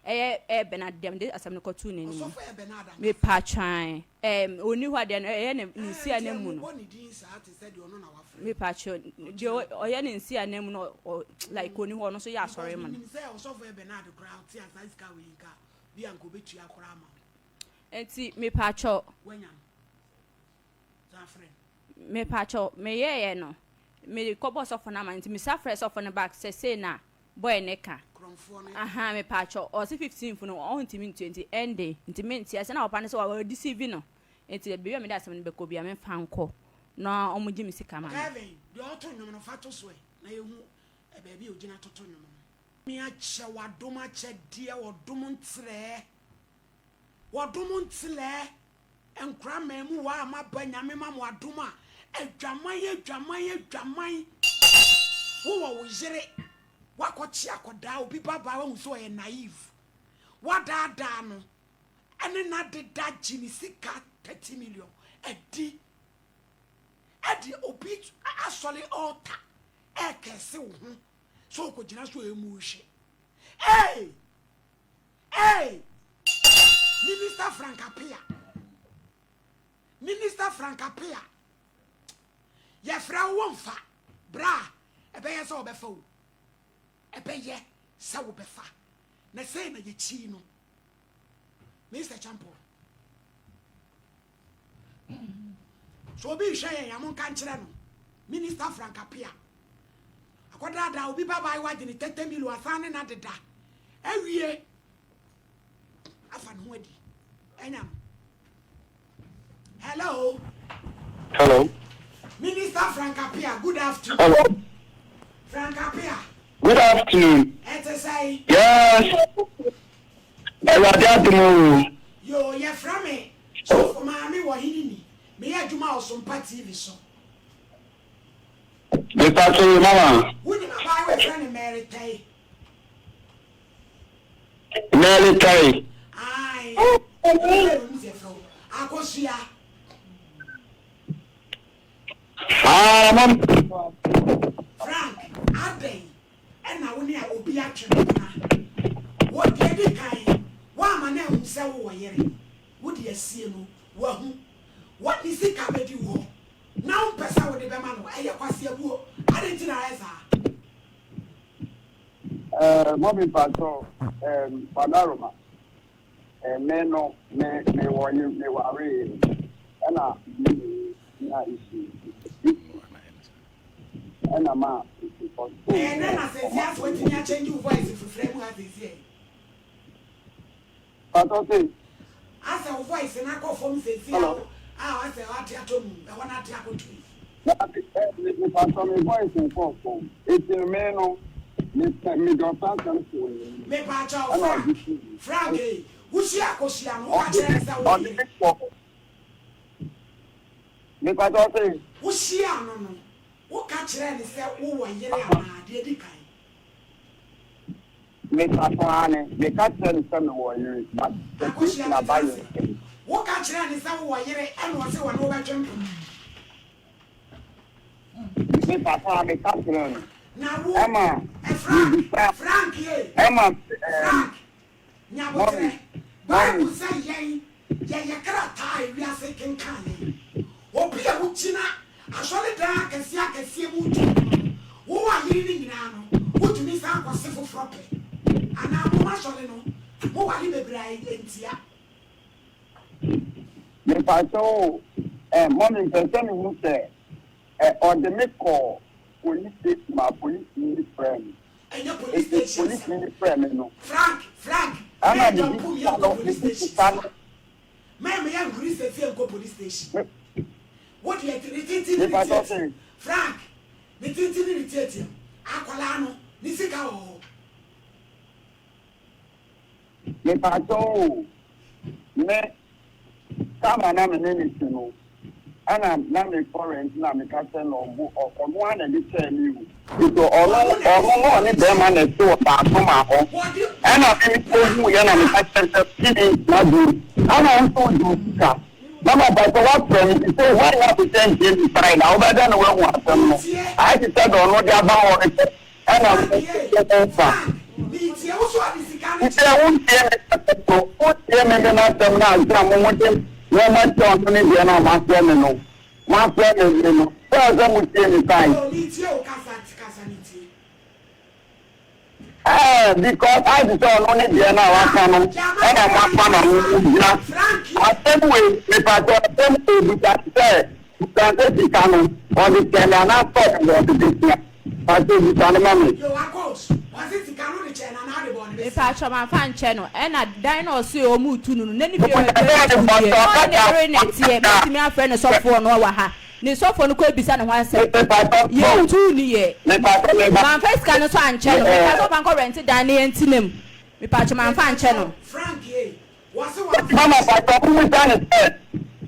Speaker 3: Ɛyɛ ɛyɛ Bernard deɛ mede asɛm no kɔtoo n'anim. Mepatwae. Ɛɛm ɔnni hɔ a deɛ ɛyɛ ne ne nsi ananmu no. Mepatwɛ deɛ ɔyɛ ne nsi ananmu no ɔ like ɔnni hɔ ɔno nso yɛ asɔre ma no. Nti mepatwɛ mepatwɛ meyɛɛyɛ no mekɔbɔ sɔfo no ama nti mesa frɛ sɔfo no back sɛ sei na Boy ne ka. Ahaa mepaakyɛw ɔse 15 fo no ɔntumi ntua nti ɛnde nti mente ase na papa no sɛ wa deceive no nti baabi a mede asɛm no bɛkɔ bia memfa nkɔ na ɔmo gye me sika ma me.
Speaker 1: Kevin, deɛ ɔto nnwom no, fa to so ɛ na yɛhu baabi a ɔgyina toto nnwom no. Me akyɛ w'adom akyɛdeɛ ɔdom nterɛɛ W'adom nterɛɛ Nkora mmamu waa maba Nyame ma mo adom a Adwaman adwaman adwaman Wowɔ wo yere Woakɔkye akɔdaa obi babaa Woahu sɛ ɔyɛ naive Woadaadaa no Ɛne no adeda gye ne sika 30 million Adi Ɛde obi asɔre altar Ɛɛkɛse wo ho Sɛ ɔkɔgyina so a ɛmu hwe Ee! Hey! Minister Frank Appiah. Minister Frank Appiah. Yɛfrɛ wo mfa. Bra, ɛbɛyɛ sɛ wɔbɛfa wo. Ɛbɛyɛ sɛ wobɛfa. Na sei na yɛkyi no. Minister Champon. So obi rehwɛ yɛn a, monka nkyerɛ no. Minister Frank Appiah akɔdaadaa obi babaayewa de ne tɛtɛ milo asan ne no adeda awie afa ne ho adi. Ɛnya no. Hello.
Speaker 4: Hello.
Speaker 1: Minister Frank Appiah, good afternoon.
Speaker 4: Hello.
Speaker 1: Frank Appiah.
Speaker 4: Good afternoon.
Speaker 1: Ɛte sɛn?
Speaker 4: Yes. Awurade adom o.
Speaker 1: Yoo, yɛfrɛ me Sɔfo Maame wɔ hene ni. Meyɛ adwuma wɔ Sompa TV so.
Speaker 4: Mepa so mama.
Speaker 1: Wonim abaayewa yɛfrɛ no Mary Tɛe?
Speaker 4: Mary Tɛe.
Speaker 1: Ae. Mary mu sɛ frɛ wo. Akosua.
Speaker 4: Ah, mama.
Speaker 1: Frank, adɛn ɛna wo ne a obi atwe mpena? Wo deɛ di kan, woama no ahu sɛ wowɔ yere. Wode asie no, wahu. Wode sika bɛdi wo hɔ na wompɛ sɛ wode bɛma no, ɛyɛ kwaseabuo. Adɛn nti na ayɛ saa?
Speaker 4: Mɔmi mpatsɔ Padaroma, me no me me wɔ ye me ware ɛna me na issue ɛna ma.
Speaker 1: Ɛyɛ dɛn na sɛsi asɛ watumi akyɛngye wo voice fifrɛ mu ha sɛsi ɛ?
Speaker 4: Pastor say.
Speaker 1: Asɛ wo voice no akɔ fam sɛsi a wo a asɛ ate atɔ mu ɛhɔ no ate akɔto yi.
Speaker 4: Me pastor me voice nkɔ fam eti no me no me pɛ me dɔ sa asɛm to wɔ n'anim.
Speaker 1: Me pa kyɛw Frank Frank ei wo hyia akosua no wo ka kyerɛ no sɛ wo yere.
Speaker 4: Me pastor say.
Speaker 1: Wo hyia no no wo ka kyerɛ no sɛ wo wɔ yere anaa deɛ di kan.
Speaker 4: Meka so aane, meka kyerɛɛ no sɛ mewɔ yere, but
Speaker 1: Akosua
Speaker 4: separation aba
Speaker 1: tete
Speaker 4: yɛn
Speaker 1: ase.
Speaker 4: ntam.
Speaker 1: Woka kyerɛɛ no sɛ wowɔ yere ɛna ɔse ɔne wo bɛtwe mpena?
Speaker 4: Meka so aa, meka kyerɛɛ no.
Speaker 1: Na wo,
Speaker 4: Ɛma
Speaker 1: ɛ Frank,
Speaker 4: mebisa,
Speaker 1: Frank ee,
Speaker 4: ɛma ɛɛm,
Speaker 1: Frank, nya
Speaker 4: mummy,
Speaker 1: aboterɛ. Bible
Speaker 4: mummy.
Speaker 1: sɛ yɛn, yɛyɛ krataa a ewiase kenkan yɛn. Obi a wogyina asɔredan akɛseɛ akɛseɛ mu retu nnwom no, wo a yere no nyinaa no, wotumi san kɔse foforɔ pɛ. Anaa mom asɔre no, moware bebree a ɛntia.
Speaker 4: Mepakyɛw o, eh, mummy mpɛ sɛ mehu sɛ, eh, ɔde me kɔɔ police station ma polisini no frɛɛ me.
Speaker 1: Ɛnyɛ police
Speaker 4: Enti
Speaker 1: station asɛm.
Speaker 4: polisini no frɛɛ me no,
Speaker 1: Frank, Frank,
Speaker 4: ɛna
Speaker 1: mɛgya
Speaker 4: mede
Speaker 1: mpom
Speaker 4: sika
Speaker 1: yɛnkɔ
Speaker 4: no,
Speaker 1: police
Speaker 4: mede
Speaker 1: station
Speaker 4: sika no.
Speaker 1: saa. Mɛma yɛnkuri sesie nkɔ police station. Wo deɛ ne tenten ne ne
Speaker 4: Mepakyɛw
Speaker 1: tiatia.
Speaker 4: se.
Speaker 1: Frank, ne tenten ne ne tiatia. Akwadaa no, ne sika wɔ hɔ.
Speaker 4: Mepakyɛw o, me time a na me ne no te no, ɛna na me kɔ rent na me ka kyerɛ no ɔbo ɔno ara na ɛde kyɛɛ me o. Nti ɔno ɔno na ɔne bɛrima na ɛte wɔ baako ma hɔ ɛna me me kɔ hu yɛ na me ka kyerɛ sɛ me ne ntena bio ɛna ɔnso ɔgye wo sika. Mama mpakyɛw woafrɛ me nti sɛ woanyɛ abotɛ ntie me side a wobɛdɛn na woahu asɛm no ayɛ te sɛ deɛ ɔno de aba hɔ no kyɛ ɛna wo wo fa nti sɛ wontie me asɛm no wontie me me m'asɛm no ansa mo mo de nneɛma kyɛ ɔno ne deɛ no a moafrɛ me no moafrɛ me me no sɛ sɛ motie me side. Ɛɛ because ayɛ te sɛ ɔno ne deɛ no a waka no ɛna mo afa na mo mo gyina asɛm wei mepatɔ asɛm wei busa sɛ busa sɛ sika no ɔde kyɛ me anaa sɛ ɔde bɔ ɔde besia patɔ busa no ma me.
Speaker 3: Mepatwɔ manfa ankyɛ no ɛna dan na ɔse ɔmo retu no no na ne fie hɔ
Speaker 4: Busa sɛ ɔde
Speaker 3: adwuma
Speaker 4: bɔ
Speaker 3: yɛ
Speaker 4: sɛ
Speaker 3: na ɔne ne
Speaker 4: ɔkasa
Speaker 3: yere na ɛteɛ mɛtumi afrɛ ne sɔfoɔ no ɔwɔ ha ne sɔfoɔ no kɔ bisa ne ho asɛm
Speaker 4: mepatɔ
Speaker 3: yɛntuu ne yɛ
Speaker 4: mepatɔ meba
Speaker 3: manfa sika no nso ankyɛ no meka sɛ ɔfa nkɔ rɛnte dan na yɛntena mu mepatwɔ manfa ankyɛ no.
Speaker 4: Mama patɔ mumisa ne sɛ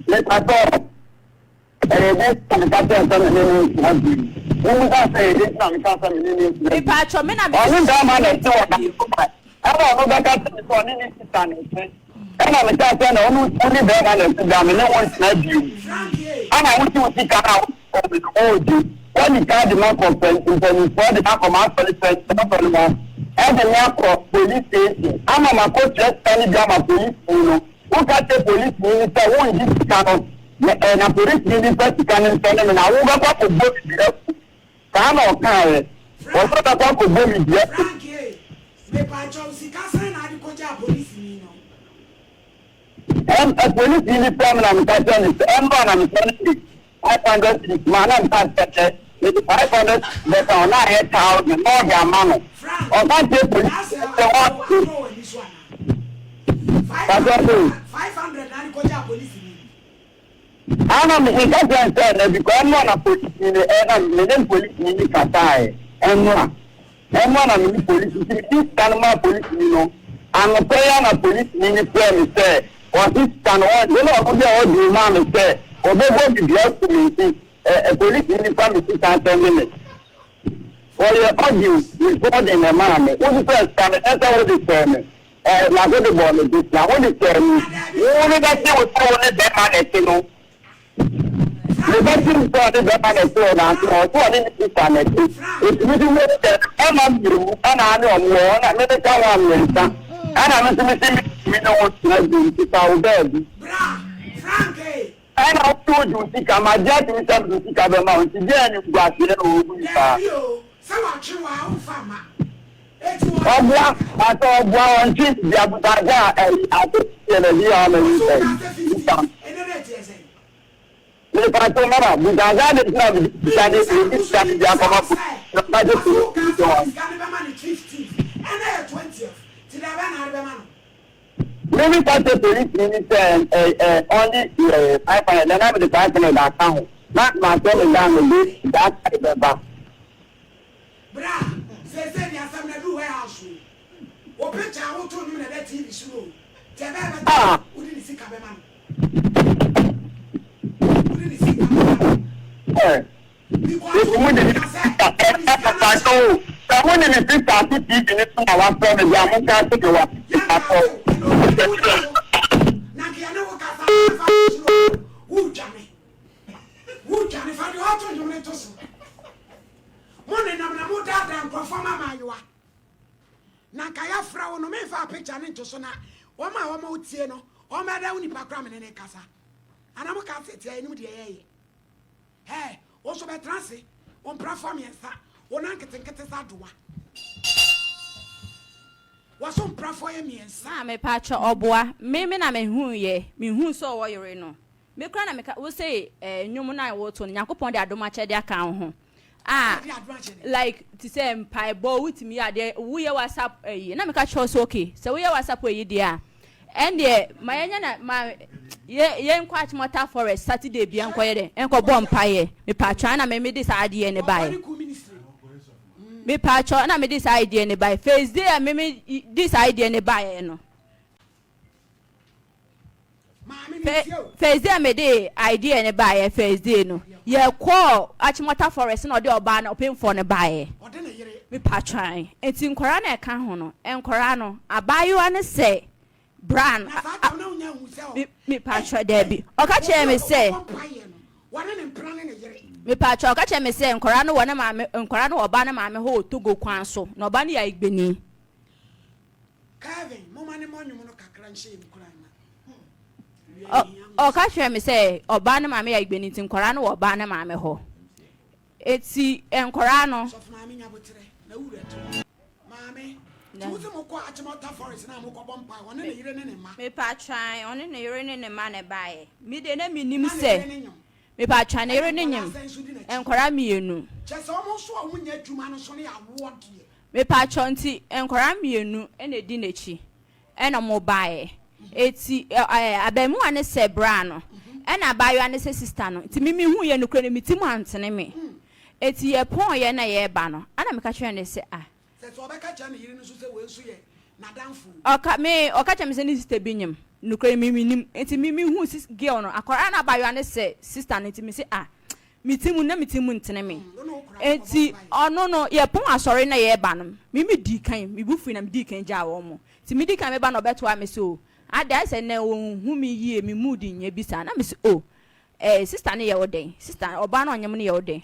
Speaker 4: mepatɔ ɛyɛ dɛn na meka kyerɛ sɛ me ne no ntena bio mumisa sɛ ɛyɛ dɛn na meka sɛ me ne no ntena bio
Speaker 3: Mepatwɔ me na mese
Speaker 4: ɔne
Speaker 3: me
Speaker 4: bɛrima
Speaker 3: ne
Speaker 4: na
Speaker 3: no
Speaker 4: ɛte wɔ
Speaker 3: ntena bio.
Speaker 4: dan so ma ɛna ɔno bɛka kyerɛ me sɛ ɔne ne sista na ɛte ɛna meka sɛ na ɔno ɔne bɛrima na ɛte da me ne wo ntena bio ɛna wote wo sika no a wokɔ me no ɔɔgye wɔde ka de ma kɔ mpanimfoɔ de ma kɔ ma asɔre sɛ asɔre hɔ ɛde me akɔ police station ama ma kɔ tua sika no bi ama police ni no woka kyerɛ police ni no sɛ wongye sika no na ɛ na police ni no fa sika no nsɛne me na wobɛkɔ akɔbɔ me dua ku saa na ɔkaeɛ wɔsɛ bɛkɔ akɔbɔ me dua ku.
Speaker 1: Frank ee, mepaakyɛw sika sɛn na ade kɔgyaa polisini no?
Speaker 4: Ɛm ɛ polisini no frɛ me na meka kyerɛ no sɛ ɛmba na mesɛ no de. 500 cedis maa na meka sɛ sɛ mede 500 cedis bɛka ho na ayɛ 1000 na ɔde ama no.
Speaker 1: Frank,
Speaker 4: Ɔka kyerɛ
Speaker 1: na
Speaker 4: polisi
Speaker 1: sɛ
Speaker 4: sɛ
Speaker 1: ato
Speaker 4: ɔnte.
Speaker 1: atɔ w'ani so anaa?
Speaker 4: Pakyɛ
Speaker 1: 500
Speaker 4: se.
Speaker 1: 500 na ade kɔgyaa polisini no.
Speaker 4: Ana me nka kyerɛ no sɛ na because ɛno a na polisini no ɛ na me ne polisini no kasaeɛ ɛno a ɛno a na me ne polisi nti mede sika no maa polisini no anɔpa yi a na polisini no frɛɛ me sɛ ɔse sika no ɔgye na ɔno deɛ ɔgye maa me sɛ ɔbɛbɔ me dua aku me nti ɛ ɛ polisini no fa me sika nsɛnde me ɔyɛ audio recording na ɛmaa me wode sɛ sika no ɛsɛ wode kyɛɛ me ɛ na wode bɔɔ me de na wode kyɛɛ me wo ne bɛte wo sɛ wo ne bɛrima na ɛte no
Speaker 1: Frank,
Speaker 4: mebɛte wo sɛ ɔne bɛrima na ɛte wɔ nanso na ɔsɛ ɔne ne sista na ɛte ɛtumi de wo sɛ ɛma mmienu ɛna ane ɔmo wɔ hɔ na mene ka ho a mmiɛnsa ɛna me nso mese metumi ne wo tena bio nti fa wo baabi
Speaker 1: bra, Frank ee.
Speaker 4: ɛna wode wogye wo sika magye atumi sɛ mede wo sika bɛma wo nti deɛ ne nguaseɛ na ɔgu yi saa.
Speaker 1: Daabi o, sɛ watwe wo a womfa mma. Eti wɔtwe
Speaker 4: Ɔboa
Speaker 1: sika.
Speaker 4: asɛ ɔboa ɔntwe di abotagye a ɛyi ase yɛ na bi a ɔma yi
Speaker 1: Wɔso
Speaker 4: sɛ
Speaker 1: wokaa sɛ
Speaker 4: sika
Speaker 1: 15th, ɛnɛ na ɛteɛ sɛn?
Speaker 4: mepa to mama butagye ade ntina mede sika de
Speaker 1: Mebisa,
Speaker 4: mede
Speaker 1: wo
Speaker 4: sika
Speaker 1: so
Speaker 4: de bi
Speaker 1: mebisa
Speaker 4: akɔma
Speaker 1: wo
Speaker 4: po
Speaker 1: sɛ,
Speaker 4: na ɔbɛgye
Speaker 1: wɔso
Speaker 4: po
Speaker 1: wokaa
Speaker 4: sɛ
Speaker 1: sɛ wode
Speaker 4: wɔn
Speaker 1: sika no bɛma no 15th, ɛnɛ yɛ 20th, nti da bɛn na wode bɛma no?
Speaker 4: Mímí ka kyerɛ polisi ni sɛ ɛ ɛ ɔne ɛ 500 na na mede 500 aka ho na ma sɛ me da mede that side bɛba.
Speaker 1: Bra, seesei deɛ asɛm no aduru warehouse o. Wo picture a woto nnwom na ɛda TV so no o. Nti ɛbɛyɛ bɛtɛ
Speaker 4: Ah.
Speaker 1: wode ne sika bɛma no. Wode ne sika bɛma no.
Speaker 4: Ɛ
Speaker 1: Because
Speaker 4: Eti mo de ne
Speaker 1: woka sɛ
Speaker 4: sika
Speaker 1: ɔde sika no
Speaker 4: ɛpapa
Speaker 1: kyɛ
Speaker 4: so sɛ mo de ne sika ato TV ne so na wafrɛ me deɛ mo nka ase de wa
Speaker 1: yɛnka
Speaker 4: atɔ.
Speaker 1: ase o, ɛna obi ne wo da so. Na nka yɛne wo kasa a, fa kyerɛ o. Wodwane. Wodwane fa deɛ ɔto nnwom no to so. Mo nenam na mo daadaa nkurɔfoɔ ma mmaayewa. Na nka yɛafrɛ wo no memfa picture no nto so na wɔn a wɔn tie no wɔn bɛda wo nipa kora mene ne kasa. Ana mo ka ase tia yɛnim deɛ yɛyɛ. Hɛ, wo nso bɛtena ase, wo mprafoɔ mmiɛnsa, wo nan nketenkete sɛ adowa. Wɔso mprafoɔ yɛ mmiɛnsa.
Speaker 3: Maa mepakyɛ ɔboa me me na me hu yɛ me hu sɛ ɔwɔ yere no me kora na me ka wo se eh nwom no a wo to no Nyankopɔn de adom akyɛde aka wo ho a
Speaker 1: Ɛde adom akyɛde.
Speaker 3: like te sɛ mpaebɔ wo tumi yɛ adeɛ wo yɛ WhatsApp ayi na me ka kyerɛ wo sɛ okay sɛ wo yɛ WhatsApp ayi deɛ a ɛndeɛ ma yɛnyɛ na ma yɛ yɛnkɔ Achimota forest Saturday bia nkɔyɛ dɛ nkɔ bɔ mpaeɛ mepakyɛ na me me de saa adeɛ ne baeɛ.
Speaker 1: Ɔkɔ ne ku ministry.
Speaker 3: Mepaakyɛw na mede saa idea no bae. First day a me me de saa idea no baeɛ no. First day a mede idea no baeɛ first day no yɛkɔɔ Achimota forest na ɔde ɔbaa no ɔpemfoɔ no baeɛ. Mepaakyɛw nti nkwadaa na ɛka ho no nkwadaa no abaayewa no sɛ Bra no a mepakyɛ daabi ɔka kyerɛɛ me sɛ mepakyɛ ɔka kyerɛɛ me sɛ nkwadaa no wɔ ne maame nkwadaa no wɔ ɔbaa ne maame hɔ wɔ Togo kwan so na ɔbaa no yɛ ayigbeni.
Speaker 1: Kevin, moma ne mmɔ nnwom no kakra nhyɛ yɛn nkuran ma.
Speaker 3: Ɔka kyerɛɛ me sɛ ɔbaa ne maame yɛ ayigbeni nti nkwadaa no wɔ ɔbaa ne maame hɔ. Eti nkwadaa no.
Speaker 1: Sɔfo maame nya boterɛ na wura to maame nti wo se mo kɔ Achimota forest na mo kɔ bɔ mpae ɔne ne yere ne ne mma.
Speaker 3: Mepatwan ɔne ne yere ne ne mma na ɛbaeɛ me deɛ na me nim sɛ mepatwan ne yere ne nyim nkwadaa mmienu.
Speaker 1: Kyɛ sɛ ɔmo nso a ɔmo nyɛ adwuma no so ne awoɔ deɛ.
Speaker 3: Mepatwɔ nti nkwadaa mmienu na edi n'akyi. Ɛna ɔmo baeɛ. Eti ɛ ɛ abarimaa no sɛ braa no, ɛna abaayewa no sɛ sista no. Nti me mehuiɛ nokorɛ no me ti mu antene me. Eti yɛpɔn yɛ na yɛreba no, ɛna meka kyerɛɛ no sɛ ah.
Speaker 1: Sɛ sɛ ɔbɛka kyerɛ ne yere no nso sɛ wei nso yɛ n'adamfo o.
Speaker 3: Ɔka me ɔka kyerɛ me sɛ ne sista bi nyem. Nokorɛ no me mennim. Nti me mehuu sis girl no, akwadaa no abaayewa no sɛ sista no nti me se ah. Me ti mu na me ti mu ntene me. Enti ɔno no yɛpɔn asɔre na yɛreba no, me medii kan, me bo fui na medii kan gyaa wɔn. Nti medi kan meba na ɔbɛtoa me sɛ o, adɛn ayɛ sɛ nnɛ wɔnhu me yie, me mood nyɛ bi saa. Na mese o, eh, sister no yɛ wo dɛn? Sister, ɔbaa no a ɔnyem no yɛ wo dɛn?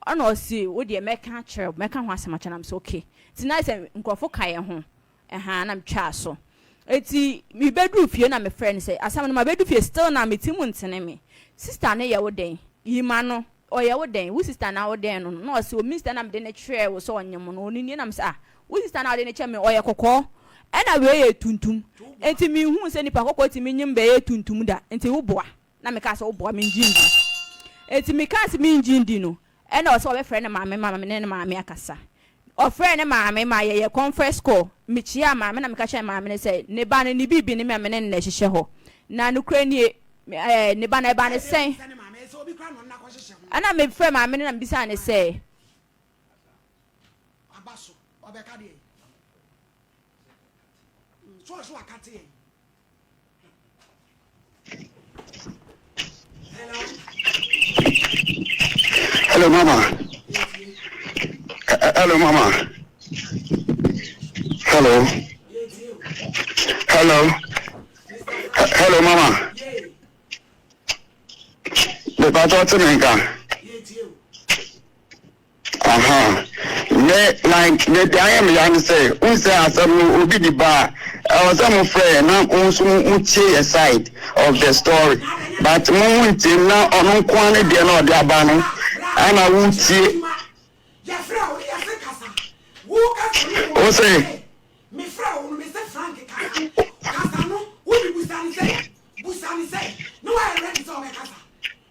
Speaker 3: Ɛna ɔse wo deɛ mɛka akyerɛ wo, mɛka ho asɛm akyerɛ wo. Na mese okay. Nti na ayɛ sɛ nkurɔfo ka yɛn ho. Ɛhaa na metwaa so. Enti mebɛduruu fie na mefrɛɛ no sɛ, asɛm no mabɛdu fie still na me ti mu ntene me. Sister no yɛ wo dɛn? Yi ma no, ɔyɛ wo dɛn? Wo sister no a wo dɛn no no? Na ɔse, o me sister no a mede no kyerɛɛ wo sɛ ɔnyem no, ɔno nie. Na mese, ah, wo sister no a wode no kyerɛ me ɔyɛ kɔkɔɔ ɛna wei yɛ tuntum. Enti menhuu sɛ nipa kɔkɔɔ tumi nyem bɛyɛ tuntum da. Enti woboa. Na mekaa sɛ, Woboa, mengye nni. Enti mekaa sɛ mengye ndi no, ɛna ɔsɛ ɔbɛfrɛ ne maame ma me ne ne maame akasa. Ɔfrɛɛ ne maame ma yɛyɛ conference call. Mekyiaa maame na meka kyerɛɛ maame no sɛ ne ba no ne biribi ne me a me ne no na ɛhyehyɛ hɔ. Na nokorɛ nie, ɛɛ ne ba no ɛbaa no sɛn? Ɛna mefrɛɛ maame no na mebisaa no sɛ.
Speaker 1: Aba so, ɔbɛka deɛ. So ɔso akate yɛn.
Speaker 4: Hello, mama. Hello, mama. Hello. Hello. Hello, mama. Mepatɔ te me nka. Ahaa me like me deɛ ayɛ me ya ne sɛ wohu sɛ asɛm no obi de ba a ɛwɔ sɛ mo frɛ yɛ na mo nso mo tie yɛ side of the story but mo mo ntie na ɔno nko ara ne deɛ na ɔde aba no ɛna wo tie wo se.
Speaker 1: Mefrɛ wo no mese Frank kasa kasa no wo bi busa no sɛ busa no sɛ ne wayɛ ready sɛ ɔbɛkasa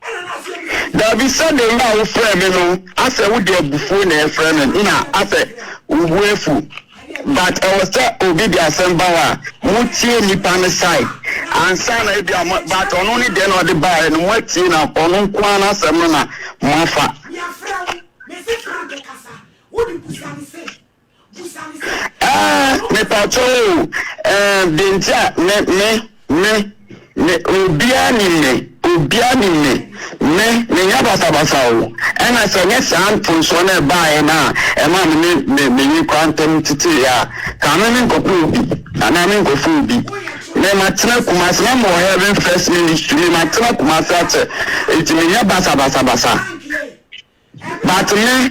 Speaker 1: ɛna na aso abusa no sɛ.
Speaker 4: Dabi sɛdeɛ mmerɛ a wo frɛɛ me no asɛ wo de abufuo na ɛfrɛ me nna asɛ wo bo afu but ɛwɔ sɛ obi de asɛm ba hɔ a mo tie nipa no side ansa na ebia mo but ɔno ne deɛ na ɔde baeɛ no mo atie na ɔno nko ara n'asɛm no na mo afa.
Speaker 1: Meafrɛ wo mese Frank kasa wo de busa no sɛ
Speaker 4: Ɛɛ mepakyɛw o, ɛɛ deɛ nti a me me me me obiara nim me obiara nim me me menyɛ basabasa o ɛna sɛ nyɛ saa mfonsoɔ no ɛbaeɛ no a ɛma me ne me me yere koraa ntam teteeɛ a ka me menkɔpɛ obi anaa menkɔfa obi me matena Kumasi na mewɔ Heaven First Ministry me matena Kumasi akyɛ enti menyɛ basabasabasa. But me,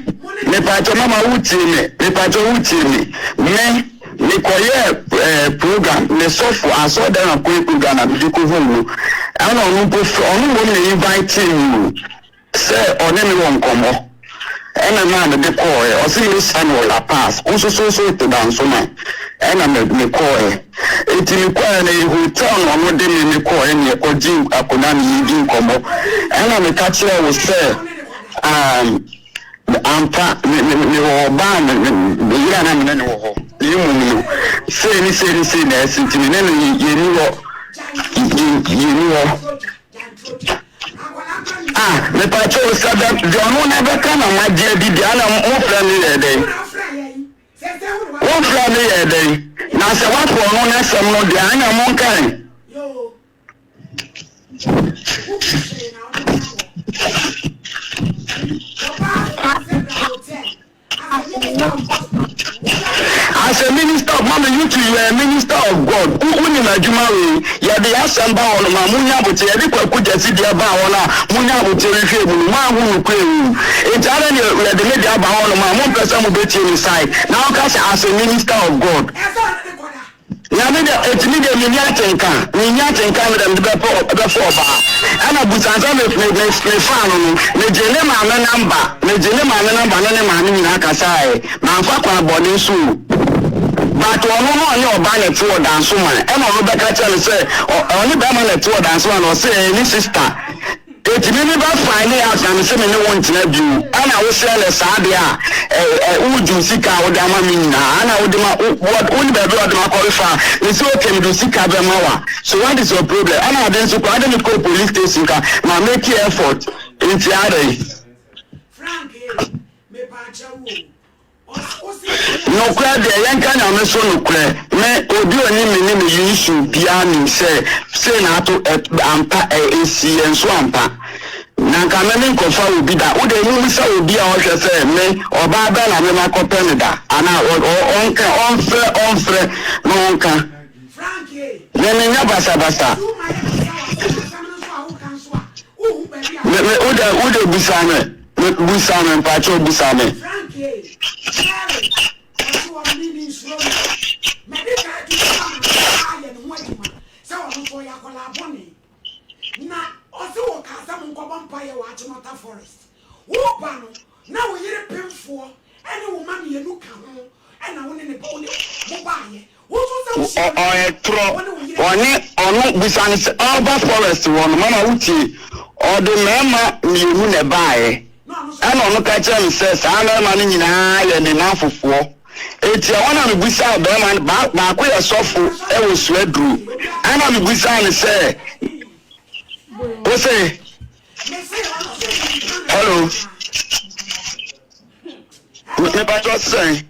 Speaker 4: mepakyɛ mama wo tie me, mepakyɛ wo tie me, me, me kɔ yɛɛ eh, program, me sɔfo, asɔre dan na kɔyɛ program na mede kɔ huu no, ɛna ɔno mpo frɛ, ɔno mmom na invite me o, sɛ ɔne me wɔ nkɔmmɔ, ɛna maa mede kɔɔɛ, ɔse me hyia no wɔ La Paz, wo nso so so te Dansoman, ɛna me, me kɔɔɛ. Enti mekɔeɛ no, ɛyɛ hotel na ɔno de me mekɔeɛ na yɛkɔgyee akonnwa na yɛredi nkɔmmɔ. Ɛna meka kyerɛɛ wo sɛ, um, ampa, me, me, mewɔ ɔbaa a me, me, me yere a na me ne no wɔ hɔ, na mmom no, sei ne sei ne sei na asi nti me ne no yɛnni hɔ, yɛnni hɔ. Ah, mepakyɛw sɛ deɛ ɔno na bɛka na magye adi deɛ ana mofrɛ me yɛ dɛn? Wofrɛɛ me yɛɛ dɛn? Na sɛ woapo ɔno n'asɛm no deɛ a, ɛnna monka ɛ. As a minister of mama you too you are a minister of God wo wonim adwuma wei yɛde asɛm ba hɔ nom a monya aboteɛ yɛde kwaku gyasi deɛ baa hɔ no a monya aboteɛ hwehwɛɛ mu no moanhu nokorɛ wɔ mu Enti adɛn na yɛde me deɛ aba hɔnom a mompɛ sɛ mobɛtie me side na woka sɛ as a minister of God? Na me deɛ, enti me deɛ menni atenka, menni atenka me deɛ mede bɛpɛ bɛfa ɔbaa. Ɛna busan sɛ me me me mefaa no no, megyee ne maame number, megyee ne maame number ne ne maame nyinaa kasaeɛ, mamfa kwan bɔne so o. But ɔno na ɔne ɔbaa na ɛte wɔ Dansoman, ɛna ɔno bɛka kyerɛ no sɛ ɔ ɔne bɛrima na ɛte wɔ Dansoman na ɔse ɛyɛ ne sister. Enti me me ba find out na mese me ne wo ntena bio ɛna wo sɛ ɛnɛ saa deɛ a ɛ ɛ wo gye wo sika a wode ama me nyinaa ɛna wode ma wo wo ne baabi a wode ma kɔre fa me se okay mede wo sika bɛma wa so what is your problem ɛna ade nso koraa wode me kɔɔ police station ka ma make effort nti adɛn.
Speaker 1: Frank ee, mepaakyɛw o,
Speaker 4: Nokorɛ deɛ, yɛnka Nyame so nokorɛ, me, obi a ɔnim me ne me issue biara nim sɛ sei na ato ɛ, ampa, ɛ, ɛsii yɛn so ampa. Na nka me menkɔfa obi da, wo deɛ mommisa obi a ɔhwɛ sɛ me, ɔbaa bɛn na me makɔpɛ no da, anaa ɔ, ɔ, ɔnka, ɔmfrɛ, ɔmfrɛ na ɔnka. Me, menyɛ basabasa. Me, me, wo deɛ, wo deɛ bisa me. Me busa me mpakyɛw busa me.
Speaker 1: Frank ee, Mary, ɔse ɔno me me nsuro no. Madi kan atu no ama no ayɛ ne ho adwuma sɛ ɔno nso ɔyɛ akwadaa bɔne. Na ɔse ɔkaa sɛ monkɔbɔ mpaeɛ wɔ Achimota Forest. Woba no na wo yere pemfoɔ ne wo mma mmienu ka ho ɛna wo ne ne ba wo ne mo baeɛ. Wo nso sɛ wohyia no
Speaker 4: Ɔyɛ
Speaker 1: no
Speaker 4: torɔ
Speaker 1: wo ne wo yere
Speaker 4: ɔne ɔno busa no sɛ ɔba forest hɔ no mama wo tie. Ɔde mmarima mmienu na ɛbaeɛ. Ɛna ɔno ka kyerɛɛ me sɛ saa mmarima no nyinaa yɛ ne nnamfofoɔ. Enti ɛhɔ na mebisaa barima no, ba, baako yɛ sɔfo wɔ Suaduro. Ɛna mebisaa no sɛ, Wo se, hello, me, mepatwɔ sɛn?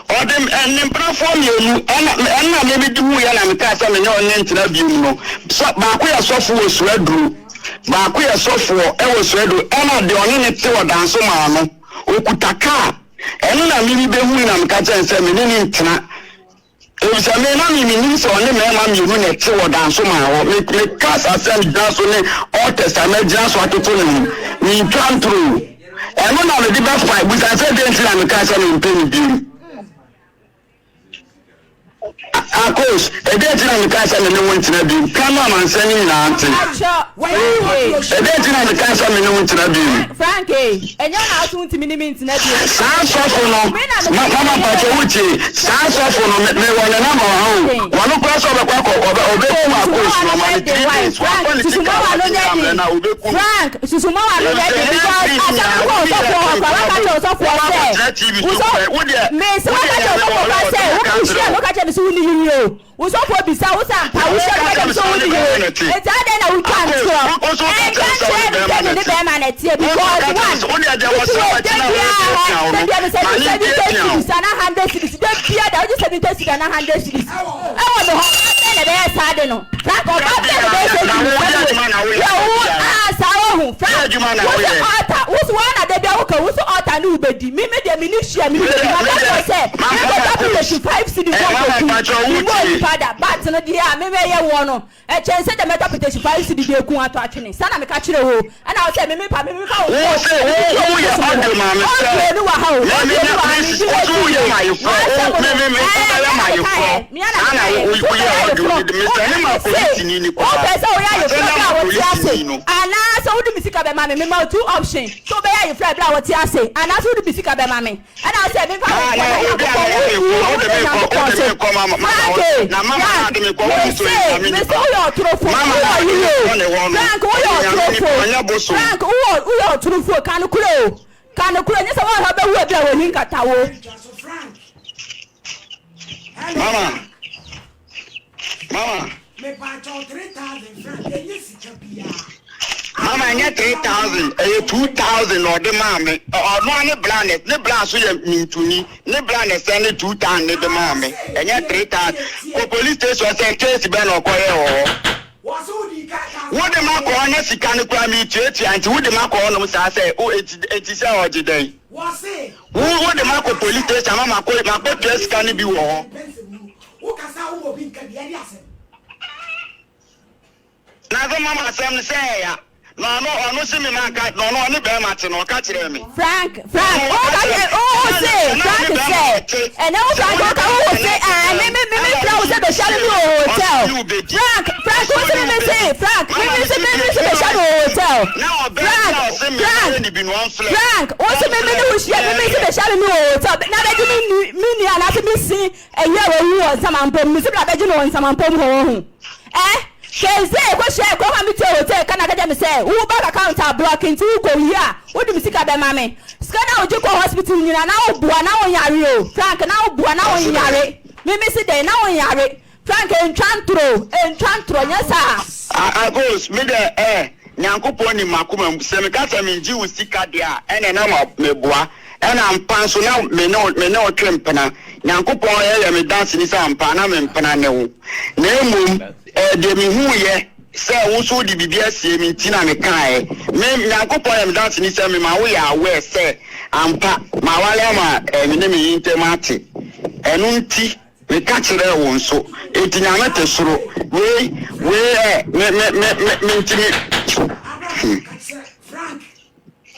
Speaker 4: Ɔde ne mpenafoɔ mmienu, ɛna ɛna me mede huiɛ na mekaa sɛ me ne ɔne ntena biom no. Sɛ baako yɛ sɔfo wɔ Suaduro, baako yɛ sɔfoɔ wɔ Suaduro, ɛna deɛ ɔne ne te wɔ Danso maa no, ɔkuta kaa. Ɛno na me mebɛhui na meka kyerɛ no sɛ me ne no ntena. Efisɛ me na me minnim sɛ ɔne mmarima mmienu na ɛte wɔ danso maa hɔ. Me me kasa sɛ megyina so ne altars a magyina so atoto ne ho. Mintwa ntoro o. Ɛno na mede bɛfa. Bisa sɛ dɛn nti na mekaa sɛ mempɛ no bio. Akos, ɛdɛn nti na mekaa sɛ me ne wo ntena bio? Ka ma amansan no nyinaa nte.
Speaker 3: Pacho, Frank
Speaker 4: Ɛdɛn nti na mekaa sɛ me ne wo ntena bio?
Speaker 3: Frank ɛnyɛ wo na wo so wontumi ne me ntena bio.
Speaker 4: Saa sɔfo no,
Speaker 3: Me na
Speaker 4: ma
Speaker 3: mese
Speaker 4: mama mpakyɛ wo tie, saa sɔfo no, me mewɔ ne number wɔ ha o, wɔno koraa sɛ ɔbɛkɔ akɔ, ɔbɛ ɔbɛku akos no, ɔma no 3 days, wamfa ne sika a wagye nyinaa ammrɛ no a, ɔbɛku no.
Speaker 3: Frank, susu ma w'ano nyɛ
Speaker 4: Efisɛ
Speaker 3: den
Speaker 4: yɛn
Speaker 3: because
Speaker 4: three
Speaker 3: asɛm
Speaker 4: nyinaa,
Speaker 3: no kɔ
Speaker 4: obi yɛ
Speaker 3: ɔsɔfoɔ hɔ
Speaker 4: three
Speaker 3: koraa,
Speaker 4: koraa
Speaker 3: waka
Speaker 4: bo,
Speaker 3: kyerɛ ɔsɔfoɔ
Speaker 4: wɔba
Speaker 3: sɛ,
Speaker 4: akɔtena TV
Speaker 3: wo
Speaker 4: so
Speaker 3: sɔ,
Speaker 4: pɛ, wo deɛ,
Speaker 3: mese
Speaker 4: wo
Speaker 3: waka
Speaker 4: deɛ
Speaker 3: kyerɛ
Speaker 4: Nyame
Speaker 3: ɔsɔfoɔ
Speaker 4: wɔ
Speaker 3: koraa
Speaker 4: hɔ,
Speaker 3: sɛ,
Speaker 4: ɔde
Speaker 3: wo
Speaker 4: bɛka
Speaker 3: wohyia
Speaker 4: akyerɛ
Speaker 3: no
Speaker 4: wo.
Speaker 3: woka kyerɛ me sɛ wonni yere o. Wo sɔfoɔ bisa wo sɛ ampa
Speaker 4: Na
Speaker 3: wohyia
Speaker 4: woka
Speaker 3: no ka
Speaker 4: kyerɛ
Speaker 3: kyerɛ
Speaker 4: me
Speaker 3: me
Speaker 4: sɛ
Speaker 3: sɛ
Speaker 4: wo ne
Speaker 3: wonni
Speaker 4: bɛrima
Speaker 3: yere
Speaker 4: na ɛte.
Speaker 3: enti adɛn na wotwa
Speaker 4: Akos,
Speaker 3: ntorɔ
Speaker 4: wo wo nso woka
Speaker 3: ɛnka
Speaker 4: kyerɛ me sɛ wo ne
Speaker 3: nkyerɛ me sɛ
Speaker 4: bɛrima
Speaker 3: me
Speaker 4: na
Speaker 3: ne
Speaker 4: ɛte.
Speaker 3: bɛrima na ɛteɛ
Speaker 4: Wo nso
Speaker 3: because
Speaker 4: ka kyerɛ me
Speaker 3: one
Speaker 4: sɛ wo deɛ deɛ
Speaker 3: me
Speaker 4: wɔsrɛ
Speaker 3: ti wei
Speaker 4: w'akyi
Speaker 3: da
Speaker 4: no a
Speaker 3: biara
Speaker 4: wɔrepiapia wo
Speaker 3: da
Speaker 4: no,
Speaker 3: biara me sɛ
Speaker 4: ma
Speaker 3: me
Speaker 4: ne
Speaker 3: 70
Speaker 4: mpiapia wo.
Speaker 3: cedis anaa 100 cedis da biara da wogye 70 cedis anaa 100 cedis ɛwɔ me hɔ ɔbaa bɛn na ɛbɛyɛ saa de no Frank ɔbaa bɛn na ɛbɛyɛ saa
Speaker 4: Na
Speaker 3: tumi
Speaker 4: wo
Speaker 3: saa
Speaker 4: deɛ
Speaker 3: de
Speaker 4: adwuma na
Speaker 3: wei
Speaker 4: woyɛ
Speaker 3: yɛ
Speaker 4: da
Speaker 3: wo
Speaker 4: biara.
Speaker 3: aa saa wahu
Speaker 4: Deɛ
Speaker 3: Frank
Speaker 4: adwuma na
Speaker 3: wo sɛ
Speaker 4: woyɛ.
Speaker 3: ɔɔta wo so wɔn na da biara woka wo sɛ ɔɔta ne wobɛdi me me deɛ me ni hwee a me ne
Speaker 4: Me
Speaker 3: wobɛdi
Speaker 4: deɛ,
Speaker 3: maka
Speaker 4: me
Speaker 3: kyerɛ
Speaker 4: deɛ,
Speaker 3: wo sɛ
Speaker 4: ma
Speaker 3: me
Speaker 4: mama
Speaker 3: kɔtɔ
Speaker 4: coach.
Speaker 3: application 5 cedis
Speaker 4: Eh,
Speaker 3: wɔ
Speaker 4: mama
Speaker 3: kɔku
Speaker 4: mpakyɛ
Speaker 3: me
Speaker 4: wo
Speaker 3: mmɔ
Speaker 4: tie.
Speaker 3: onipa da but no deɛ a me mɛyɛ woɔ no ɛkyɛn sɛ deɛ mɛtɔ application 5 cedi de aku ato atwene saa na meka kyerɛ wo ɛna wo sɛ me mepa me mefa wo
Speaker 4: Wo
Speaker 3: nkɔ
Speaker 4: se
Speaker 3: me
Speaker 4: wo
Speaker 3: de
Speaker 4: wo
Speaker 3: obi
Speaker 4: yɛ
Speaker 3: bosom hɔ
Speaker 4: ɔdɔ maame sɛ
Speaker 3: ɔdɔ ni wɔ ha o
Speaker 4: me
Speaker 3: ɔdɔ
Speaker 4: me
Speaker 3: ni
Speaker 4: nya
Speaker 3: wɔ ha
Speaker 4: me
Speaker 3: me di
Speaker 4: wo so
Speaker 3: w'akyi
Speaker 4: wo yɛ
Speaker 3: yie
Speaker 4: mayeforɔ
Speaker 3: m'asɛm
Speaker 4: wo me
Speaker 3: no
Speaker 4: me me
Speaker 3: ɛɛ
Speaker 4: wobɛyɛ
Speaker 3: mea na meka
Speaker 4: mayeforɔ
Speaker 3: yɛ mea na
Speaker 4: saa
Speaker 3: meka
Speaker 4: na
Speaker 3: yɛ
Speaker 4: wo
Speaker 3: nti
Speaker 4: wo yɛ
Speaker 3: wobɛyɛ
Speaker 4: ɔdɔ
Speaker 3: ayeforɔ
Speaker 4: me me sɛne ma
Speaker 3: wopɛ se
Speaker 4: polisini ni
Speaker 3: wopɛ
Speaker 4: koraa
Speaker 3: sɛ woyɛ
Speaker 4: ma
Speaker 3: ayeforɔ
Speaker 4: sɛne
Speaker 3: berɛ
Speaker 4: ama
Speaker 3: a wote ase
Speaker 4: polisini no.
Speaker 3: anaasɛ wode me sika bɛma me mema wo two option sɛ wobɛyɛ ayeforɔ berɛ a wote ase anaasɛ wode me sika bɛma me ɛna wo sɛ memfa wo
Speaker 4: Ah,
Speaker 3: nkɔ
Speaker 4: na
Speaker 3: na
Speaker 4: obi a
Speaker 3: Nyankopɔn
Speaker 4: mɛyɛ
Speaker 3: wo
Speaker 4: ayeforɔ
Speaker 3: wu
Speaker 4: wode
Speaker 3: wode
Speaker 4: me kɔ
Speaker 3: Nyankopɔn
Speaker 4: wode
Speaker 3: so
Speaker 4: me kɔ mama mama
Speaker 3: Frank
Speaker 4: hɔ
Speaker 3: e
Speaker 4: na mama na
Speaker 3: Frank
Speaker 4: ade me kɔ wo nso
Speaker 3: mese
Speaker 4: yɛ nyame
Speaker 3: mese
Speaker 4: nipa
Speaker 3: woyɛ ɔtorofo
Speaker 4: mama
Speaker 3: woyɛ
Speaker 4: na ade
Speaker 3: ɔyere
Speaker 4: me
Speaker 3: o
Speaker 4: kɔ ne hɔ no
Speaker 3: Frank woyɛ
Speaker 4: ɔyɛ nyame nipa
Speaker 3: ɔtorofo
Speaker 4: ɔnyɛ bosom.
Speaker 3: Frank woyɛ woyɛ ɔtorofo ka nokorɛ o ka nokorɛ nyɛ sɛ woanhwɛ wobɛwu ɛberɛ a w'ani nkata wo.
Speaker 1: Frank. Hello,
Speaker 4: Mama
Speaker 1: Frank.
Speaker 4: mama.
Speaker 1: Mepakyɛw 3000 Frank, ɛnyɛ sika biara.
Speaker 4: Mama
Speaker 1: Adɛn na
Speaker 4: ɛnyɛ
Speaker 1: wotua
Speaker 4: three
Speaker 1: wo
Speaker 4: thousand
Speaker 1: ho
Speaker 4: ɛyɛ two
Speaker 1: ɔfɛ?
Speaker 4: thousand na ɔde maa me ɔno ara ne bra ne ne bra nso yɛ mintuni ne bra na ɛsɛn ne 2000 ne de maa me
Speaker 1: Ase
Speaker 4: ɛnyɛ
Speaker 1: tie
Speaker 4: three thousand
Speaker 1: tie
Speaker 4: kɔ
Speaker 1: tie.
Speaker 4: police station sɛ case bɛn na ɔkɔyɛ wɔ hɔ
Speaker 1: Wɔse wode ka ka
Speaker 4: wode ma kɔ hɔ na sika no koraa metuatua nti wode ma kɔ hɔnom saa sɛ o eti eti sɛ ɔgye dɛn
Speaker 1: Wɔse
Speaker 4: wo
Speaker 1: wode
Speaker 4: wode
Speaker 1: ka
Speaker 4: ma kɔ
Speaker 1: ka
Speaker 4: police
Speaker 1: sɛ
Speaker 4: station ama makɔ makɔ tua
Speaker 1: polisi
Speaker 4: sika no
Speaker 1: ni
Speaker 4: bi wɔ hɔ.
Speaker 1: mpɛ nsɛm wokasa a woma obi nka bi ɛde asɛm.
Speaker 4: Na sɛ mama asɛm no sɛ ɛya na ɔno ɔno se me manka na ɔno ɔne bɛrima te na ɔka kyerɛɛ me.
Speaker 3: Frank, Frank,
Speaker 4: Ɔno
Speaker 3: wo
Speaker 4: ɔka
Speaker 3: ka
Speaker 4: kyerɛ
Speaker 3: kyerɛ
Speaker 4: me
Speaker 3: wo wo
Speaker 4: sɛ
Speaker 3: se
Speaker 4: na sɛ na
Speaker 3: Frank
Speaker 4: ɔne bɛrima
Speaker 3: sɛ
Speaker 4: ɔte
Speaker 3: ɛnɛ wo
Speaker 4: sɛ
Speaker 3: Frank
Speaker 4: wo
Speaker 3: wo
Speaker 4: ne
Speaker 3: ka wo
Speaker 4: bɛrima
Speaker 3: wo
Speaker 4: te
Speaker 3: se
Speaker 4: na
Speaker 3: ɛɛ
Speaker 4: ɛte
Speaker 3: me me me me
Speaker 4: ɛna
Speaker 3: frɛ
Speaker 4: ɔno
Speaker 3: wo
Speaker 4: nso
Speaker 3: sɛ bɛhyia me
Speaker 4: tie
Speaker 3: me wɔ
Speaker 4: ɔse
Speaker 3: hotel
Speaker 4: ne wobɛdi
Speaker 3: Frank Frank
Speaker 4: ɔse
Speaker 3: wo
Speaker 4: wo
Speaker 3: se
Speaker 4: ne
Speaker 3: me me se
Speaker 4: wobɛdi
Speaker 3: Frank me
Speaker 4: mama
Speaker 3: me
Speaker 4: me
Speaker 3: se
Speaker 4: se
Speaker 3: me
Speaker 4: tie
Speaker 3: me se
Speaker 4: mama
Speaker 3: bɛhyia
Speaker 4: me
Speaker 3: me wɔ
Speaker 4: se
Speaker 3: hotel
Speaker 4: na ɔbaa bi
Speaker 3: Frank
Speaker 4: a ɔse me
Speaker 3: Frank
Speaker 4: mfrɛ ne bi no ɔmfrɛ
Speaker 3: Frank wo se me me
Speaker 4: ɔmfrɛ
Speaker 3: ne wo hyia me me se
Speaker 4: yɛhwɛ
Speaker 3: bɛhyia me me wɔ hotel na bɛgye me ni me ni anaasɛ me si ɛyi a wɔwu wɔ nsamampom me se bla bɛgye no wɔ nsamampom hɔ wɔ ho ɛ Kɛnzɛ kɔhyiae kɔ ma metua hotel ka na ka kyerɛ me sɛ wo bank account a block nti wo kɔ wie a wode me sika bɛma me. Sika no a wogye kɔ hospital nyina na wo boa na wo nyare o Frank na wo boa na wo
Speaker 4: Ɔse dɛn?
Speaker 3: nyare me me se dɛn na wo nyare Frank ntwa ntoro o ntwa ntoro nyɛ saa.
Speaker 4: Agos, me dɛ eh, Nyankopɔn nim m'akoma mu, sɛ meka sɛ mengye wo sika deɛ a, ɛneɛ na ma meboa, ɛna ampa nso na me ne wo, me ne wo twe mpena, Nyankopɔn yɛ me danseni sɛ ampa na me mpena ne wo, na mmom eh, deɛ mehuuiɛ sɛ wo nso wode biribi asie me nti na mekaaɛ, me, Nyankopɔn yɛ me danseni sɛ mema wo yɛ aware sɛ ampa maware ama eh, me ne me yere ntam ate, ɛno nti. Meka kyerɛɛ wo nso. Enti Nyame te soro. Wei, wei ɛ, me, me, me, me, mentumi.
Speaker 1: Abraham ka kyerɛ Frank,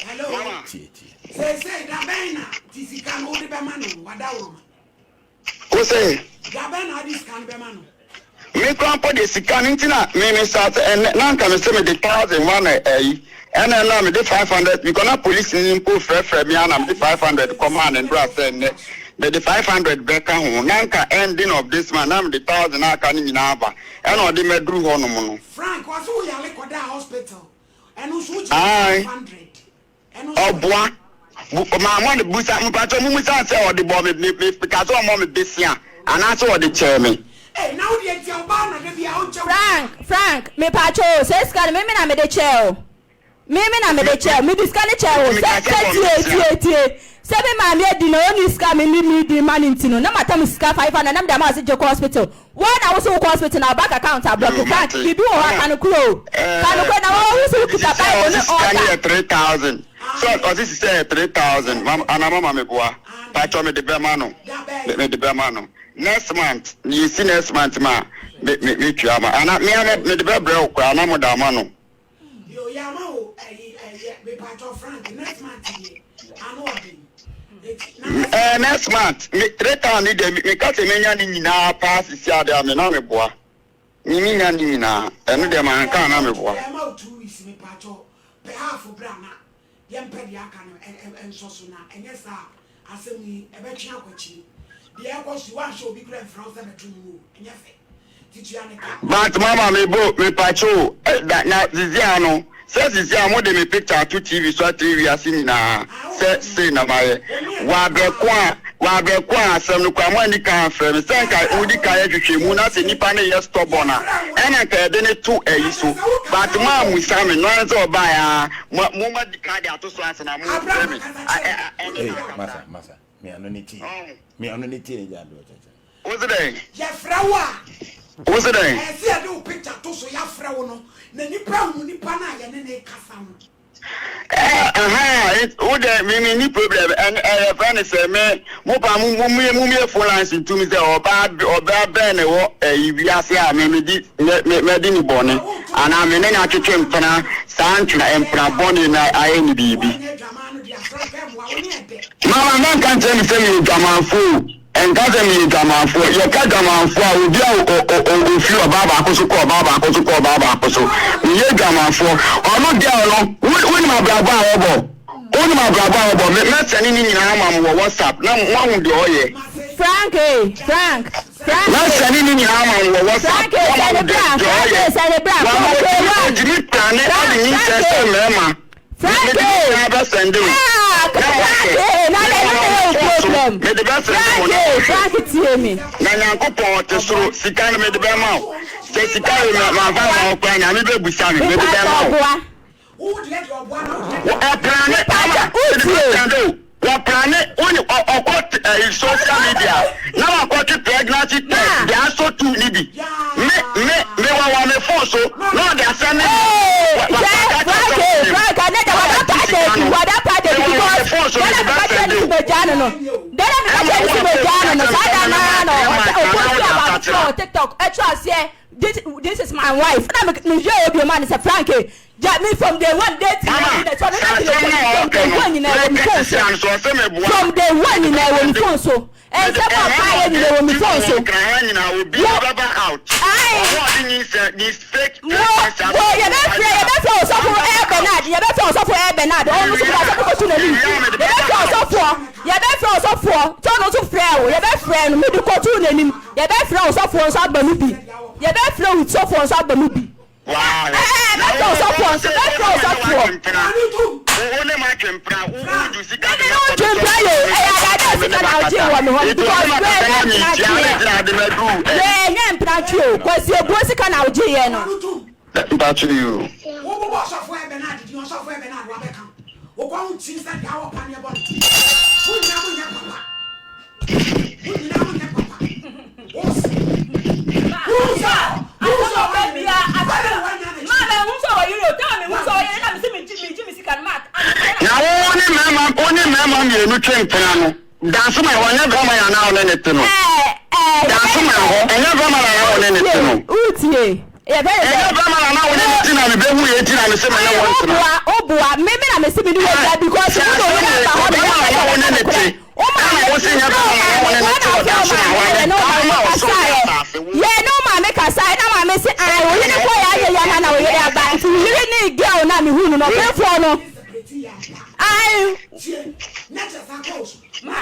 Speaker 1: hello, seesei da bɛn na ti sika no wode bɛma no wadaworoma?
Speaker 4: Wo se?
Speaker 1: Da bɛn na wode sika no bɛma no?
Speaker 4: Me koraa mpo deɛ sika no nti na me me start ɛnɛ na anka me se mede 1000 ma na ɛyi ɛna ɛno a mede 500 because na police ni mpo frɛfrɛ me a na mede 500 kɔmaa ne ndora sɛ nnɛ. mede 500 bɛka ho na nka ending of this month na mede 1000 a aka no nyinaa aba ɛna ɔde maduru hɔ nom no.
Speaker 1: Frank, ɔse wo yare kɔdaa hospital, ɛno nso wo gye
Speaker 4: Ae.
Speaker 1: 500, ɛno nso.
Speaker 4: Ɔboa. Bu, mammɔ no busa, mpakyɛw mummusa sɛ ɔde bɔɔ me, me, me, ka sɛ ɔmmɔ me besia anaasɛ ɔde kyɛɛ me.
Speaker 1: Ei, na wo deɛ nti a ɔbaa na da biara ɔnkyɛ wo sika.
Speaker 3: Frank, Frank, mepakyɛw o, saa sika no me me na mede kyɛɛ wo. Me me na mede kyɛɛ wo, mede sika no kyɛɛ wo
Speaker 4: Nti
Speaker 3: sɛ
Speaker 4: meka sɛ
Speaker 3: sɛ
Speaker 4: bɔ me
Speaker 3: tie
Speaker 4: besia.
Speaker 3: tie tie sɛ me maame adi na ɔnni sika a me me medi ma no nti no na matam sika 500 na mede ama wo sɛ gye kɔ hospital. Wo na wo so wokɔ hospital na wo bank account ablɔke
Speaker 4: Yoo
Speaker 3: Frank
Speaker 4: mate.
Speaker 3: biribi wɔ hɔ a
Speaker 4: Ɛna
Speaker 3: ka nokorɛ o ka
Speaker 4: ɛɛ
Speaker 3: nokorɛ na wo wo so wokita
Speaker 4: sisi a
Speaker 3: bible
Speaker 4: ɔse
Speaker 3: ne
Speaker 4: sika no
Speaker 3: altar.
Speaker 4: yɛ 3000 sɛ ɔse sisi a yɛ 3000 mam anaa mama me boa pakyɛw mede bɛma no me mede bɛma no next month yɛsi next month ma me me metua ma anaa me ara mede bɛbrɛ wo koraa na mode ama no.
Speaker 1: Yoo yama wo ɛyi ɛyɛ mepatwɔ Frank next month deɛ ano ɔden eti na next
Speaker 4: Ɛɛ next month me 3000 ne deɛ me ka sɛ menya ne nyinaa paa sisi a deɛ a me na meboa me menya ne nyinaa ɛno deɛ manka a na meboa.
Speaker 1: Yama wo 2 weeks mepatwɔ pɛ half bra na yɛmpɛ deɛ aka no nsɔ so na ɛnyɛ saa a asɛm yi ɛbɛtwe akɔ akyiri deɛ ɛkɔ so yi woanhwɛ obi koraa mfrɛ wo sɛ bɛto nwom o ɛnyɛ fɛ nti tua ne ka.
Speaker 4: But mama me bo me pakyoo eh da na sisi a no sɛ sisi a mo de me picture ato TV so akyerɛ wiase nyinaa sɛ sei na mayɛ wɔ abrɛ ko a wɔ abrɛ ko a asɛm no koraa mo anni kan amfrɛ me sɛ nka mo di kan yɛ hwehwɛmu na sɛ nipa no yɛ stubborn a ɛna nka yɛde no to ayi so but mo ammusa me no ara ne sɛ ɔbaeɛ aa mo mo ma di kan de ato so ansa na mo frɛ me a ɛ a ɛne
Speaker 2: Ei,
Speaker 4: no akasa.
Speaker 2: masa, masa. Me ano ne tie.
Speaker 4: Ɔho.
Speaker 2: Me ano ne tie ne gya do kyɛkyɛ.
Speaker 4: Wo se dɛn?
Speaker 1: Yɛfrɛ wo a,
Speaker 4: Wo se dɛn?
Speaker 1: ɛyɛ sɛ yɛde wo picture to so, yɛafrɛ wo no, na nnipa ahu nipa no a yɛne no rekasa no.
Speaker 4: Eh, ahaa, it, wo dɛ, me me ni problem, ɛn, ɛ, yɛfrɛ no sɛ me, mo pa, mo, mo mue, mo mue phone lines ntum sɛ ɔbaa, ɔbaa bɛn na ɛwɔ ɛyi wiase a me, me di, mɛ, mɛ, mɛdi ne bɔne, anaa me ne no atwetwe mpena, saa ntwena, mpena bɔne na ayɛ ne biribi.
Speaker 1: Woanyɛ adwaman no deɛ afra nka mmoa wo ne ɛdɛ.
Speaker 4: Mama, mɛnka nkyerɛ me sɛ meyɛ dwamanfoɔ o. Ɛnka sɛ meyɛ dwamanfoɔ. Yɛka dwamanfoɔ a, obi a ɔfiri ɔbaa baako so kɔ ɔbaa baako so kɔ ɔbaa baako so. Meyɛ dwamanfoɔ. Ɔno girl no, wonim abrabɔ a ɔbɔ? Wonim abrabɔ a ɔbɔ? Mɛsɛne ne nyinaa ama mo wɔ WhatsApp na moahu deɛ ɔyɛ.
Speaker 3: Frank ee, Frank, Frank ee.
Speaker 4: Mɛsɛne ne nyinaa ama mo wɔ WhatsApp
Speaker 3: Frank ee,
Speaker 4: na
Speaker 3: sɛne
Speaker 4: moahu
Speaker 3: bra,
Speaker 4: deɛ
Speaker 3: Frank
Speaker 4: ɔyɛ.
Speaker 3: ee, sɛne bra,
Speaker 4: Wama
Speaker 3: kɔ, kɔ, one.
Speaker 4: ɔtumi plane
Speaker 3: Frank,
Speaker 4: de nyinsɛn
Speaker 3: Frank
Speaker 4: sɛ
Speaker 3: ee.
Speaker 4: mmarima.
Speaker 3: Frank
Speaker 4: Mede ne
Speaker 3: ee!
Speaker 4: nyinaa bɛsɛnde wo
Speaker 3: Ah,
Speaker 4: na
Speaker 3: Frank
Speaker 4: woahwɛ,
Speaker 3: ee! Na
Speaker 4: na
Speaker 3: na ɛno na
Speaker 4: wɔnam
Speaker 3: ɛyɛ wo
Speaker 4: wo fon so,
Speaker 3: problem.
Speaker 4: mede bɛsɛnde wo
Speaker 3: Frank
Speaker 4: na
Speaker 3: ee,
Speaker 4: woahwɛ.
Speaker 3: Frank tie me.
Speaker 4: Na Nyankopɔn ɔte soro, sika no mede bɛma wo. Sɛ sika wei ma mamfa amma wo koraa, Nyame bɛbusa me, mede
Speaker 3: Mepakyɛ
Speaker 4: bɛma wo.
Speaker 3: ɔboa.
Speaker 4: Wo ɔprane ama,
Speaker 3: Mepakyɛ
Speaker 4: mede
Speaker 3: wotie.
Speaker 4: bɛsɛnde wo. Wɔprane, wo ne ɔ ɔkɔ t ɛyi social media na wakɔtwe pregnancy
Speaker 3: Ma.
Speaker 4: test de asɔ tu ne bi. Me me mewɔ wɔ me phone so na ɔde asɛnde me.
Speaker 3: Ee,
Speaker 4: Wa wa
Speaker 3: hwɛ,
Speaker 4: waka kyerɛ
Speaker 3: Frank
Speaker 4: sɛ
Speaker 3: ee,
Speaker 4: ɔnim.
Speaker 3: Frank ɛnɛ deɛ
Speaker 4: Na
Speaker 3: wada
Speaker 4: wagye
Speaker 3: pa
Speaker 4: sika
Speaker 3: date,
Speaker 4: no.
Speaker 3: wada pa date
Speaker 4: Mewɔ wɔ me
Speaker 3: because
Speaker 4: phone so
Speaker 3: dɛn na
Speaker 4: mede
Speaker 3: meka kyerɛ
Speaker 4: bɛsɛnde
Speaker 3: no sɛ
Speaker 4: wo.
Speaker 3: megyaa no no. Dɛn na meka
Speaker 4: Ɛma
Speaker 3: kyerɛ no sɛ
Speaker 4: wo afei
Speaker 3: megyaa no no,
Speaker 4: sika
Speaker 3: saa da
Speaker 4: sɛm
Speaker 3: no
Speaker 4: no
Speaker 3: ara na
Speaker 4: mema
Speaker 3: ɔsɛ
Speaker 4: anaa
Speaker 3: ɔpost
Speaker 4: wode
Speaker 3: about
Speaker 4: asakyera.
Speaker 3: wɔ TikTok, ɛkyerɛ aseɛ this this is my wife. Ɛna me mehwɛ obi ma no sɛ Frank ee, Gya me from day one day till
Speaker 4: Mama,
Speaker 3: now nyina sɛ ɔno
Speaker 4: sɛ
Speaker 3: na
Speaker 4: asɛm no a
Speaker 3: from
Speaker 4: ɔreka
Speaker 3: day
Speaker 4: no,
Speaker 3: one nyina ɛwɔ me
Speaker 4: meka
Speaker 3: phone
Speaker 4: sisi
Speaker 3: so
Speaker 4: a no so ɔsɛ meboa.
Speaker 3: from day one nyina ɛwɔ me phone so
Speaker 4: Mede
Speaker 3: ɛnsɛm a
Speaker 4: mmarima
Speaker 3: ɔkaeɛ
Speaker 4: a
Speaker 3: nyina ɛwɔ me
Speaker 4: ɔde
Speaker 3: phone
Speaker 4: ti
Speaker 3: so
Speaker 4: wɔn nkran ha nyinaa
Speaker 3: wo
Speaker 4: obiara bɛba out.
Speaker 3: ae
Speaker 4: Ɔmo a ɔde nyinsɛn ne fake
Speaker 3: mo
Speaker 4: pregnancy
Speaker 3: mo
Speaker 4: ato
Speaker 3: yɛbɛfrɛ
Speaker 4: wɔn
Speaker 3: yɛbɛfrɛ ɔsɔfo
Speaker 4: bɛba
Speaker 3: ɛɛ
Speaker 4: out.
Speaker 3: Bernard yɛbɛfrɛ ɔsɔfo ɛɛ Bernard ɔno nso mede asɛm no kɔto n'anim
Speaker 4: Mewie a mede bɛba
Speaker 3: yɛbɛfrɛ
Speaker 4: out.
Speaker 3: ɔsɔfoɔ yɛbɛfrɛ ɔsɔfoɔ sɛ ɔno nso frɛ wo yɛbɛfrɛ no mede kɔto n'anim yɛbɛfrɛ ɔsɔfoɔ nso aba mu bi yɛbɛfrɛ wo sɔfoɔ nso aba mu bi.
Speaker 4: Wow.
Speaker 3: Ɛɛ,
Speaker 4: Na
Speaker 3: bɛfrɛ
Speaker 4: wo
Speaker 3: ɔsɔfoɔ
Speaker 4: wo
Speaker 3: nso,
Speaker 4: se
Speaker 3: bɛfrɛ
Speaker 4: wo ne
Speaker 3: ɔsɔfoɔ.
Speaker 4: watwe mpena. Wo ne matwe mpena. Wo wo du sika
Speaker 3: Mene
Speaker 4: de
Speaker 3: ne
Speaker 4: ma
Speaker 3: wo twe
Speaker 4: kɔmɛtɔ
Speaker 3: mpena yo, ɛyɛ adada
Speaker 4: me ne
Speaker 3: sika na wogye
Speaker 4: makasa.
Speaker 3: wɔ me hɔ no
Speaker 4: Nti ɔne
Speaker 3: because wei
Speaker 4: makasa
Speaker 3: ɛnyɛ
Speaker 4: na
Speaker 3: mpena
Speaker 4: mentua
Speaker 3: twe.
Speaker 4: ne gyina ade maduru
Speaker 3: Wei
Speaker 4: ɛyi.
Speaker 3: ɛnyɛ mpena twe o, Kwasi Abuo sika na wogye yɛ no.
Speaker 4: Mpakyɛ yi o.
Speaker 1: Wo bobɔ ɔsɔfo ɛ Bernard din ɔsɔfo ɛ Bernard wabɛka wo kɔn ho kyin sɛ deɛ awɔ paneɛ bɔ ne to mo nyinaa mo nyɛ papa mo nyinaa mo nyɛ papa wo se wo sɛ wo sɛ
Speaker 4: Na wo ne mmarima wo ne mmarima mmienu twe mpena no danso ma ɛhɔ nyɛ bɛrima yɛ anaa wo ne ne te no danso ma ɛhɔ ɛnyɛ bɛrima na anaa wo ne ne te no
Speaker 3: Wotie
Speaker 4: ɛnyɛ bɛrima na anaa wo ne ne te na mebɛhu yɛ ti na mese me ne wo ntena
Speaker 3: Woboa woboa me me na mese me ne wo gya because
Speaker 4: sɛ
Speaker 3: wo na
Speaker 4: asɛm
Speaker 3: owura
Speaker 4: wei
Speaker 3: aba hɔ
Speaker 4: bɛrima na anaa wo ne ne te
Speaker 3: Wo
Speaker 4: ɛna
Speaker 3: maame
Speaker 4: wo se nyɛ
Speaker 3: ne
Speaker 4: bɛrima
Speaker 3: wo
Speaker 4: na anaa wo
Speaker 3: maame
Speaker 4: ne
Speaker 3: wo
Speaker 4: ne
Speaker 3: na
Speaker 4: te wɔ
Speaker 3: wofrɛ wo
Speaker 4: danso ma
Speaker 3: maame
Speaker 4: hɔ
Speaker 3: yɛ
Speaker 4: ne
Speaker 3: ne wo
Speaker 4: daa
Speaker 3: maame
Speaker 4: ma ɔsoro ne
Speaker 3: kasaeɛ
Speaker 4: asase wo
Speaker 3: yɛ ne wo maame kasaeɛ na maame se ae wo yere kɔ yɛ ayɛ yɛ na na wo yere aba nti wo yere ne girl na mehu no no ɔpemfoɔ no ae. Ma.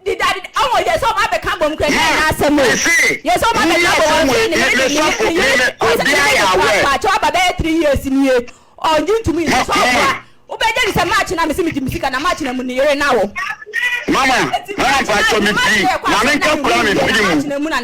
Speaker 3: Deda deda ɔmo yɛ sɛ ɔmo abɛka bom kura nyɛ n'asɛm o. Yɛ sɛ ɔmo abɛka bom ɔmo ne yere ne ne yere ɔsɛ ne yere ne kura paakyɛw aba bɛyɛ 3 years nie ɔngye ntumi nyɛ sɛ ɔboa wobɛgye ne sɛ March na mese megye me sika na March na mu ne yere na wo.
Speaker 5: Mama, mama mpakyɛw me firi, ma me nka kura me firi mu, na mo mo nya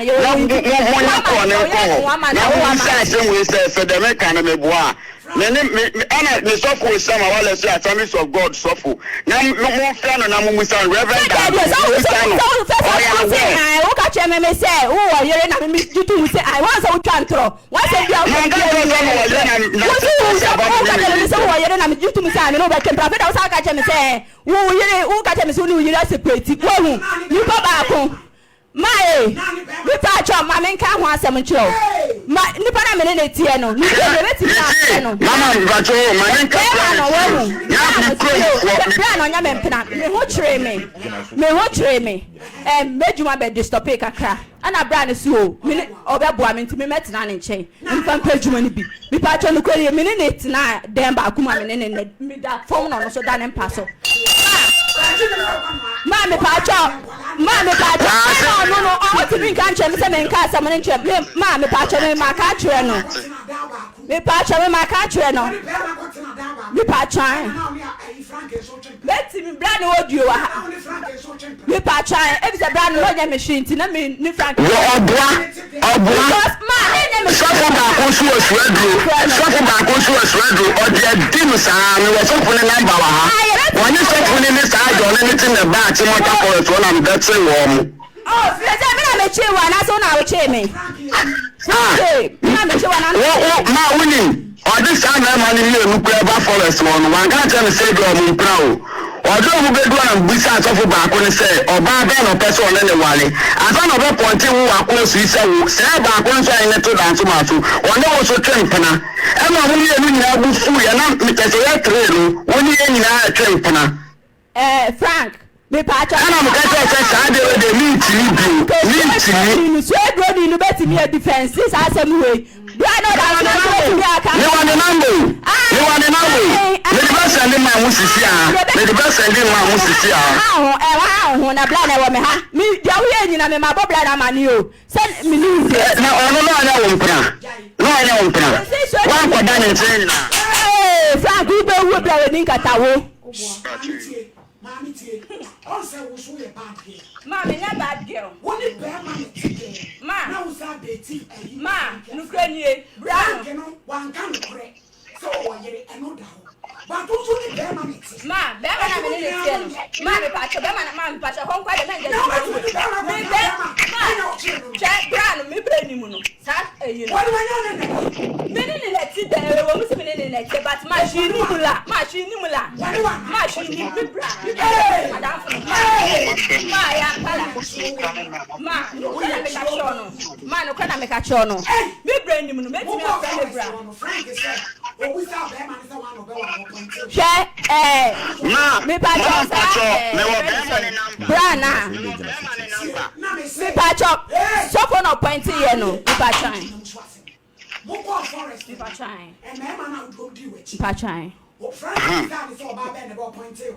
Speaker 5: kɔɔ ne nkɔ hɔ, na mo bisa asɛm wei sɛ sɛ deɛ meka no meboa a, me ne me ɛna me sɔfo Osam Awalɛso yɛ Assemblies of God sɔfo, na mo mo frɛ no na mo musa no, Reverend Dado, mo musa no, ɔyɛ aware.
Speaker 3: Woka kyerɛ me me sɛ wowɔ yere na me gye to mu sɛ ae wɔn sɛ wotwa ntorɔ wɔsɛ bia wotwa
Speaker 5: Manka
Speaker 3: ntorɔ
Speaker 5: kyerɛ sɛ mewɔ yere na na
Speaker 3: wo so wo
Speaker 5: sɛ
Speaker 3: sɛ
Speaker 5: aba me
Speaker 3: woka
Speaker 5: ne
Speaker 3: kyerɛ
Speaker 5: me
Speaker 3: me sɛ wowɔ yere na me gye to mu sɛ ae me ne wobɛtwe mpena afei da wo sa ka kyerɛ me sɛ wo yere woka kyerɛ me sɛ wo ne wo yere aseparate. Woahu nipa baako mae nipa atwa ma menka ho asɛm nkyerɛ wo ma nipa na mene ne teɛ no ne deɛ bɛtumi afrɛ no.
Speaker 5: Mama mpakyɛw ma menka
Speaker 3: bɛrima
Speaker 5: kura
Speaker 3: no
Speaker 5: me
Speaker 3: wahu
Speaker 5: firi na me kurom foɔ me
Speaker 3: bra na ɔnyɛ me mpena me ho kyeree me, me ho kyeree me. M'adwuma bɛ distɔpee kakra ɛna bra no so o me ne ɔbɛboa me nti me mɛtena ne nkyɛn mfa mpɛ adwuma no bi. Mepatwɔ nokorɛ nie, me ne ne tena dan baako mu a me ne ne nɛ meda fam na ɔno nso da ne mpa so. Ma ma mepatwɔ ma mepatwɔ ɛna ɔno no ɔntumi nka nkyerɛ me sɛ menka asɛm no nkyerɛ me. Ma mepatwɔ me maka akyerɛ no, mepatwɔ me maka akyerɛ no, mepatwɔ mɛtumi bra ne audio wɔ ha, mepatwɔ ebisɛ bra no na ɔnyɛ me hwee nti na me ne Frank
Speaker 5: Wɔ ɔboa, ɔboa.
Speaker 3: Because ma ne nyɛ me
Speaker 5: Sɔfo baako nso wɔ Suaduro, sɔfo baako nso wɔ Suaduro, ɔde adi no saa, mewɔ sɔfo no number wɔ ha. Wɔne sɔfo no ne saa agya ɔne ne te na ɛbaa Achimota Forest hɔ na mebɛkyee wɔn.
Speaker 3: Oh, firi sɛ me na mekyee wo anaasɛ wo na wokyee me?
Speaker 5: Ah,
Speaker 3: Me na mekyee wo anaa?
Speaker 5: Wo, wo, ma wonim, ɔde saa mmarima no mmienu koraa ba forest hɔ no, wanka ankyerɛ me sɛ ebia wɔn mpena o. Ɔde wɔn bɛdu hɔ na mebisaa sɔfo baako no sɛ, ɔbaa bɛn na ɔpɛ sɛ ɔne no ware? Ansa na ɔbɛpɔnte wo wɔ akɔɔ so yi sɛ wo, sɛɛ baako no nso a ɛne to da nso ma so, ɔne wo nso twe mpena. Ɛnna wɔn mmienu nyinaa bo fuiɛ, na kyerɛ sɛ yɛteree no, wo ne yɛn nyinaa retwe mpena.
Speaker 3: Frank, mepaakyɛw.
Speaker 5: Ɛna meka kyerɛɛ sɛ saa deɛ wei deɛ mentumi bio, mentumi.
Speaker 3: Suaduroni no bɛtumi adifɛnse saa asɛm wei. Berɛ a na ɔda so no nso bɛtumi aka.
Speaker 5: Mewɔ ne number o, mewɔ ne number o, mede bɛsɛnde maa mo sisi aa, mede bɛsɛnde maa mo sisi aa.
Speaker 3: Ɛha wo ho, ɛha wo ho, na bra na ɛwɔ me ha. Me, deɛ woyɛ nyina me mabɔ bra no amane o, sɛ me ne wo deɛ.
Speaker 5: Na ɔno na ɔnyɛ wo mpena, na ɔnyɛ wo mpena, woankɔda ne nkyɛn nyinaa.
Speaker 3: Ee, Frank, wobɛwu bra w'ani nkata wo.
Speaker 1: Maame tie, maame tie. Ɔn sɛ wo so yɛ bad girl.
Speaker 3: Ma me nyɛ bad girl.
Speaker 1: Wo ne bɛɛma na te dɛm.
Speaker 3: Ma.
Speaker 1: Na wo san date ayi.
Speaker 3: Ma, nokorɛ nie, bra no.
Speaker 1: Frank no wanka nokorɛ sɛ ɔwɔ yere, ɛno da hɔ. But wo nso ne bɛɛma na te.
Speaker 3: Ma, bɛɛma na me ne ne teɛ no. Ma, me pakyɛ, bɛɛma na, ma me pakyɛ, hɔ nkoa deɛ mɛngye
Speaker 1: Na wobɛtumi ne bɛɛma
Speaker 3: Me
Speaker 1: kɔtena
Speaker 3: bɛ,
Speaker 1: bɛɛma
Speaker 3: ma,
Speaker 1: ɛna ɔkyee no no.
Speaker 3: hwɛ, bra no, me brɛ ni mu no, saa ayi no.
Speaker 1: Wɔne wanya ne na te.
Speaker 3: Me ne ne na te dɛ, ɛwɔ mu sɛ me ne ne na te, but ma hwee ni mu la, ma hwee ni mu la, ma hwee ni, me bra, me bra, madamfo no, ma, ma ya mpala, ma, nokorɛ na meka kyerɛ no, ma nokorɛ na meka kyerɛ no, me bra ni mu no, mɛtumi afrɛ me bra.
Speaker 1: Frank sɛ obisaa bɛɛma no sɛ wan na ɔbɛware ɔpɔnkye.
Speaker 3: Hwɛ ɛɛ
Speaker 5: Ma,
Speaker 3: mepakyɛw
Speaker 5: mama
Speaker 3: saa
Speaker 5: mpakyɛw,
Speaker 3: ɛɛ
Speaker 5: mewɔ
Speaker 3: yɛfrɛ no
Speaker 5: bɛɛma ne
Speaker 3: sɛn
Speaker 5: number.
Speaker 3: bra na
Speaker 2: Wode gyina so tie.
Speaker 3: mepakyɛw sɔfo na ɔpɔnte yɛ no mepakyɛw
Speaker 1: Mokɔɔ forest no,
Speaker 3: mepakyɛw
Speaker 1: mmarima no a wodɔm dii w'akyi.
Speaker 3: Mepakyɛw.
Speaker 1: Frank bisaa ne sɛ ɔbaa bɛn na ɛbɛ ɔpɔnte o.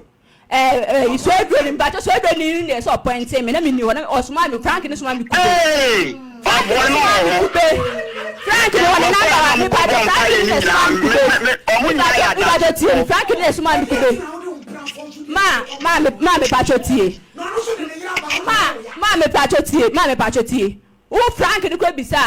Speaker 3: Ɛɛ so aduro ni mpakyɛw so aduro ni ne sɛ ɔpɔnte me na me ni hɔ na ɔsoma mi Frank ne soma mi kube.
Speaker 5: Ee,
Speaker 3: Frank
Speaker 5: ɔboa
Speaker 3: ne
Speaker 5: no
Speaker 3: soma
Speaker 5: wɔ
Speaker 3: mi
Speaker 5: hɔ.
Speaker 3: kube. Frank ne wɔ ne number wa mepakyɛw Frank ne na soma mi kube.
Speaker 5: Ɔmo nyinaa yɛ
Speaker 3: mepakyɛw mepakyɛw tie mi Frank ne na soma mi kube.
Speaker 1: Ɛnti na wode wo mprafoɔ nso di
Speaker 3: Ma ma me ma mepakyɛw tie.
Speaker 1: Na ɔno nso de ne yere aba wo
Speaker 3: Ma
Speaker 1: na ɔyɛ ya.
Speaker 3: ma mepakyɛw tie ma mepakyɛw tie. Wo Frank ne kɔ bisa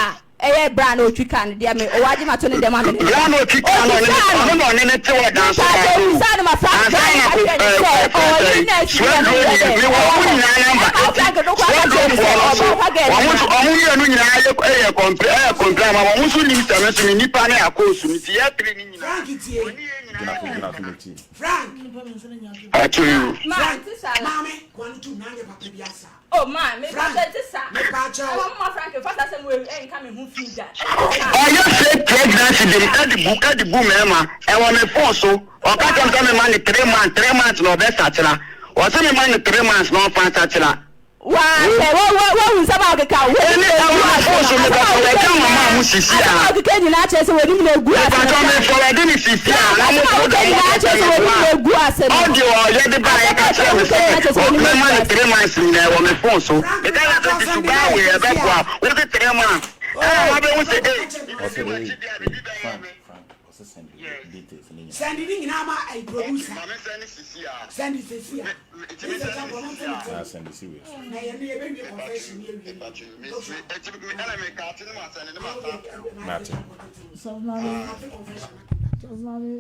Speaker 3: a ɛyɛ bra na otwi car no deɛ me ɔwɔ agye ma to ne dɛm ame ne
Speaker 5: Bra na otwi car no ɔne ne
Speaker 3: Obisaa no.
Speaker 5: ɔno na ɔne ne te wɔ dan so
Speaker 3: Mepakyɛw
Speaker 5: baako.
Speaker 3: obisaa no ma Frank
Speaker 5: Ansa
Speaker 3: bra ne
Speaker 5: na
Speaker 3: ka
Speaker 5: ko
Speaker 3: kyerɛ ne
Speaker 5: ɛɛ
Speaker 3: sɛ
Speaker 5: ɛɛ
Speaker 3: ɔne nurse bi a
Speaker 5: suaduro
Speaker 3: ne yɛ
Speaker 5: ni
Speaker 3: dɛ
Speaker 5: mewɔ
Speaker 3: ɛwɔ
Speaker 5: ɔmo
Speaker 3: hɔ
Speaker 5: nyinaa number
Speaker 3: ɛma
Speaker 5: eti
Speaker 3: Frank no kɔ aka kyerɛ ne sɛ
Speaker 5: suadurofoɔ no
Speaker 3: ɔba
Speaker 5: so
Speaker 3: ɔfa girl
Speaker 5: wɔn
Speaker 3: no
Speaker 5: nso
Speaker 3: ma.
Speaker 5: ɔmo mmienu nyinaa yɛ ɛyɛ kɔmple ɛyɛ kɔmple ama wɔn nso nim sɛ me nso me nipa ne akoosu no ti yɛ tiri ne nyinaa.
Speaker 1: Frank tie.
Speaker 5: Wɔne yɛn nyinaa
Speaker 2: Gyina
Speaker 5: yɛ
Speaker 2: so, gyina so na tie.
Speaker 1: Frank.
Speaker 5: Akyere yi.
Speaker 3: Ma
Speaker 1: Frank.
Speaker 3: nte saa la.
Speaker 1: Maame, kwan tum na anyɛ papa bi asa.
Speaker 3: Oh ma me
Speaker 1: Frank,
Speaker 3: pakyɛ nte saa.
Speaker 1: mepakyɛw.
Speaker 3: Ɛwɔ mo ma Frank nfa saa asɛm wei ɛnka me ho fi da. Ɛnte saa.
Speaker 5: Ɔyɛ fake pregnancy de ɛde bu ɛde bu mmarima ɛwɔ me phone so ɔka kyerɛ me sɛ mema no 3 months 3 months na ɔbɛsakyera ɔse mema no 3 months na ɔmfa nsakyera.
Speaker 3: Wahwɛ, wa, wa, wahu nsɛm a ɔkeka, w'anim
Speaker 5: Ɛne
Speaker 3: na egu
Speaker 5: ɛwɔ
Speaker 3: ase
Speaker 5: phone
Speaker 3: no.
Speaker 5: so
Speaker 3: Asɛm a
Speaker 5: mebɛfɔ
Speaker 3: ɔkeka
Speaker 5: wɛde ama
Speaker 3: nyinaa,
Speaker 5: mo sisi
Speaker 3: asɛm a
Speaker 5: a.
Speaker 3: ɔkeka nyinaa kyerɛ sɛ w'anim na egu ase no.
Speaker 5: Mepatɔ mefɔ wɛde ne sisi
Speaker 3: Na
Speaker 5: a na
Speaker 3: asɛm
Speaker 5: mo
Speaker 3: a
Speaker 5: fo
Speaker 3: ɔkeka
Speaker 5: da mo
Speaker 3: nyinaa kyerɛ
Speaker 5: kɛkɛ
Speaker 3: sɛ
Speaker 5: me
Speaker 3: w'anim
Speaker 5: boa.
Speaker 3: na egu ase no.
Speaker 5: Audio a ɔyɛ de baeɛ
Speaker 3: Asɛm
Speaker 5: ka
Speaker 3: a
Speaker 5: kyerɛ me
Speaker 3: ɔkeka
Speaker 5: sɛ
Speaker 3: nyinaa kyerɛ sɛ w'anim na
Speaker 5: mɛma
Speaker 3: egu
Speaker 5: no
Speaker 3: ase.
Speaker 5: 3 months nyinaa ɛwɔ me phone so.
Speaker 1: Frank
Speaker 5: Meka kyerɛ
Speaker 1: mepatɔ
Speaker 5: sɛ
Speaker 1: sɛnde
Speaker 5: subaa
Speaker 1: ma
Speaker 5: wei
Speaker 1: yɛ sisi
Speaker 5: ɛbɛboa
Speaker 1: a.
Speaker 5: wo se 3 months ɛna
Speaker 1: Oh,
Speaker 5: mabɛhu sɛ
Speaker 1: Frank
Speaker 5: ei
Speaker 1: ka kyerɛ me
Speaker 2: Ɔsɛ
Speaker 1: sɛ
Speaker 2: ei
Speaker 5: biribi wɔ akyi deɛ a biribi bɛyɛ
Speaker 2: Frank
Speaker 5: me.
Speaker 2: Frank ɔsɛ send
Speaker 5: Yes.
Speaker 2: details ne nyinaa.
Speaker 1: Sɛnde ne nyinaa ma ɛyi
Speaker 5: Okay,
Speaker 1: producer.
Speaker 5: ma me send ne sisi a.
Speaker 1: Sɛnde sisi a.
Speaker 5: Me me nti me
Speaker 1: Mr.
Speaker 5: send ne
Speaker 1: Champon,
Speaker 5: sisi
Speaker 1: ɔmo
Speaker 5: a.
Speaker 1: nte
Speaker 2: Na
Speaker 1: ne
Speaker 2: send si wei so.
Speaker 1: Na yɛn ne yɛbɛwie confession ne awie.
Speaker 5: Mepatwo me
Speaker 1: Joshua.
Speaker 5: me nti me ɛna me ka ate ne ma send ne ma
Speaker 1: Awo
Speaker 5: san
Speaker 1: deɛ
Speaker 5: frɛ wo.
Speaker 1: mate
Speaker 2: Mate.
Speaker 1: Champon tete.
Speaker 6: Sɔfo maame,
Speaker 1: Mate confession.
Speaker 6: sɔfo maame.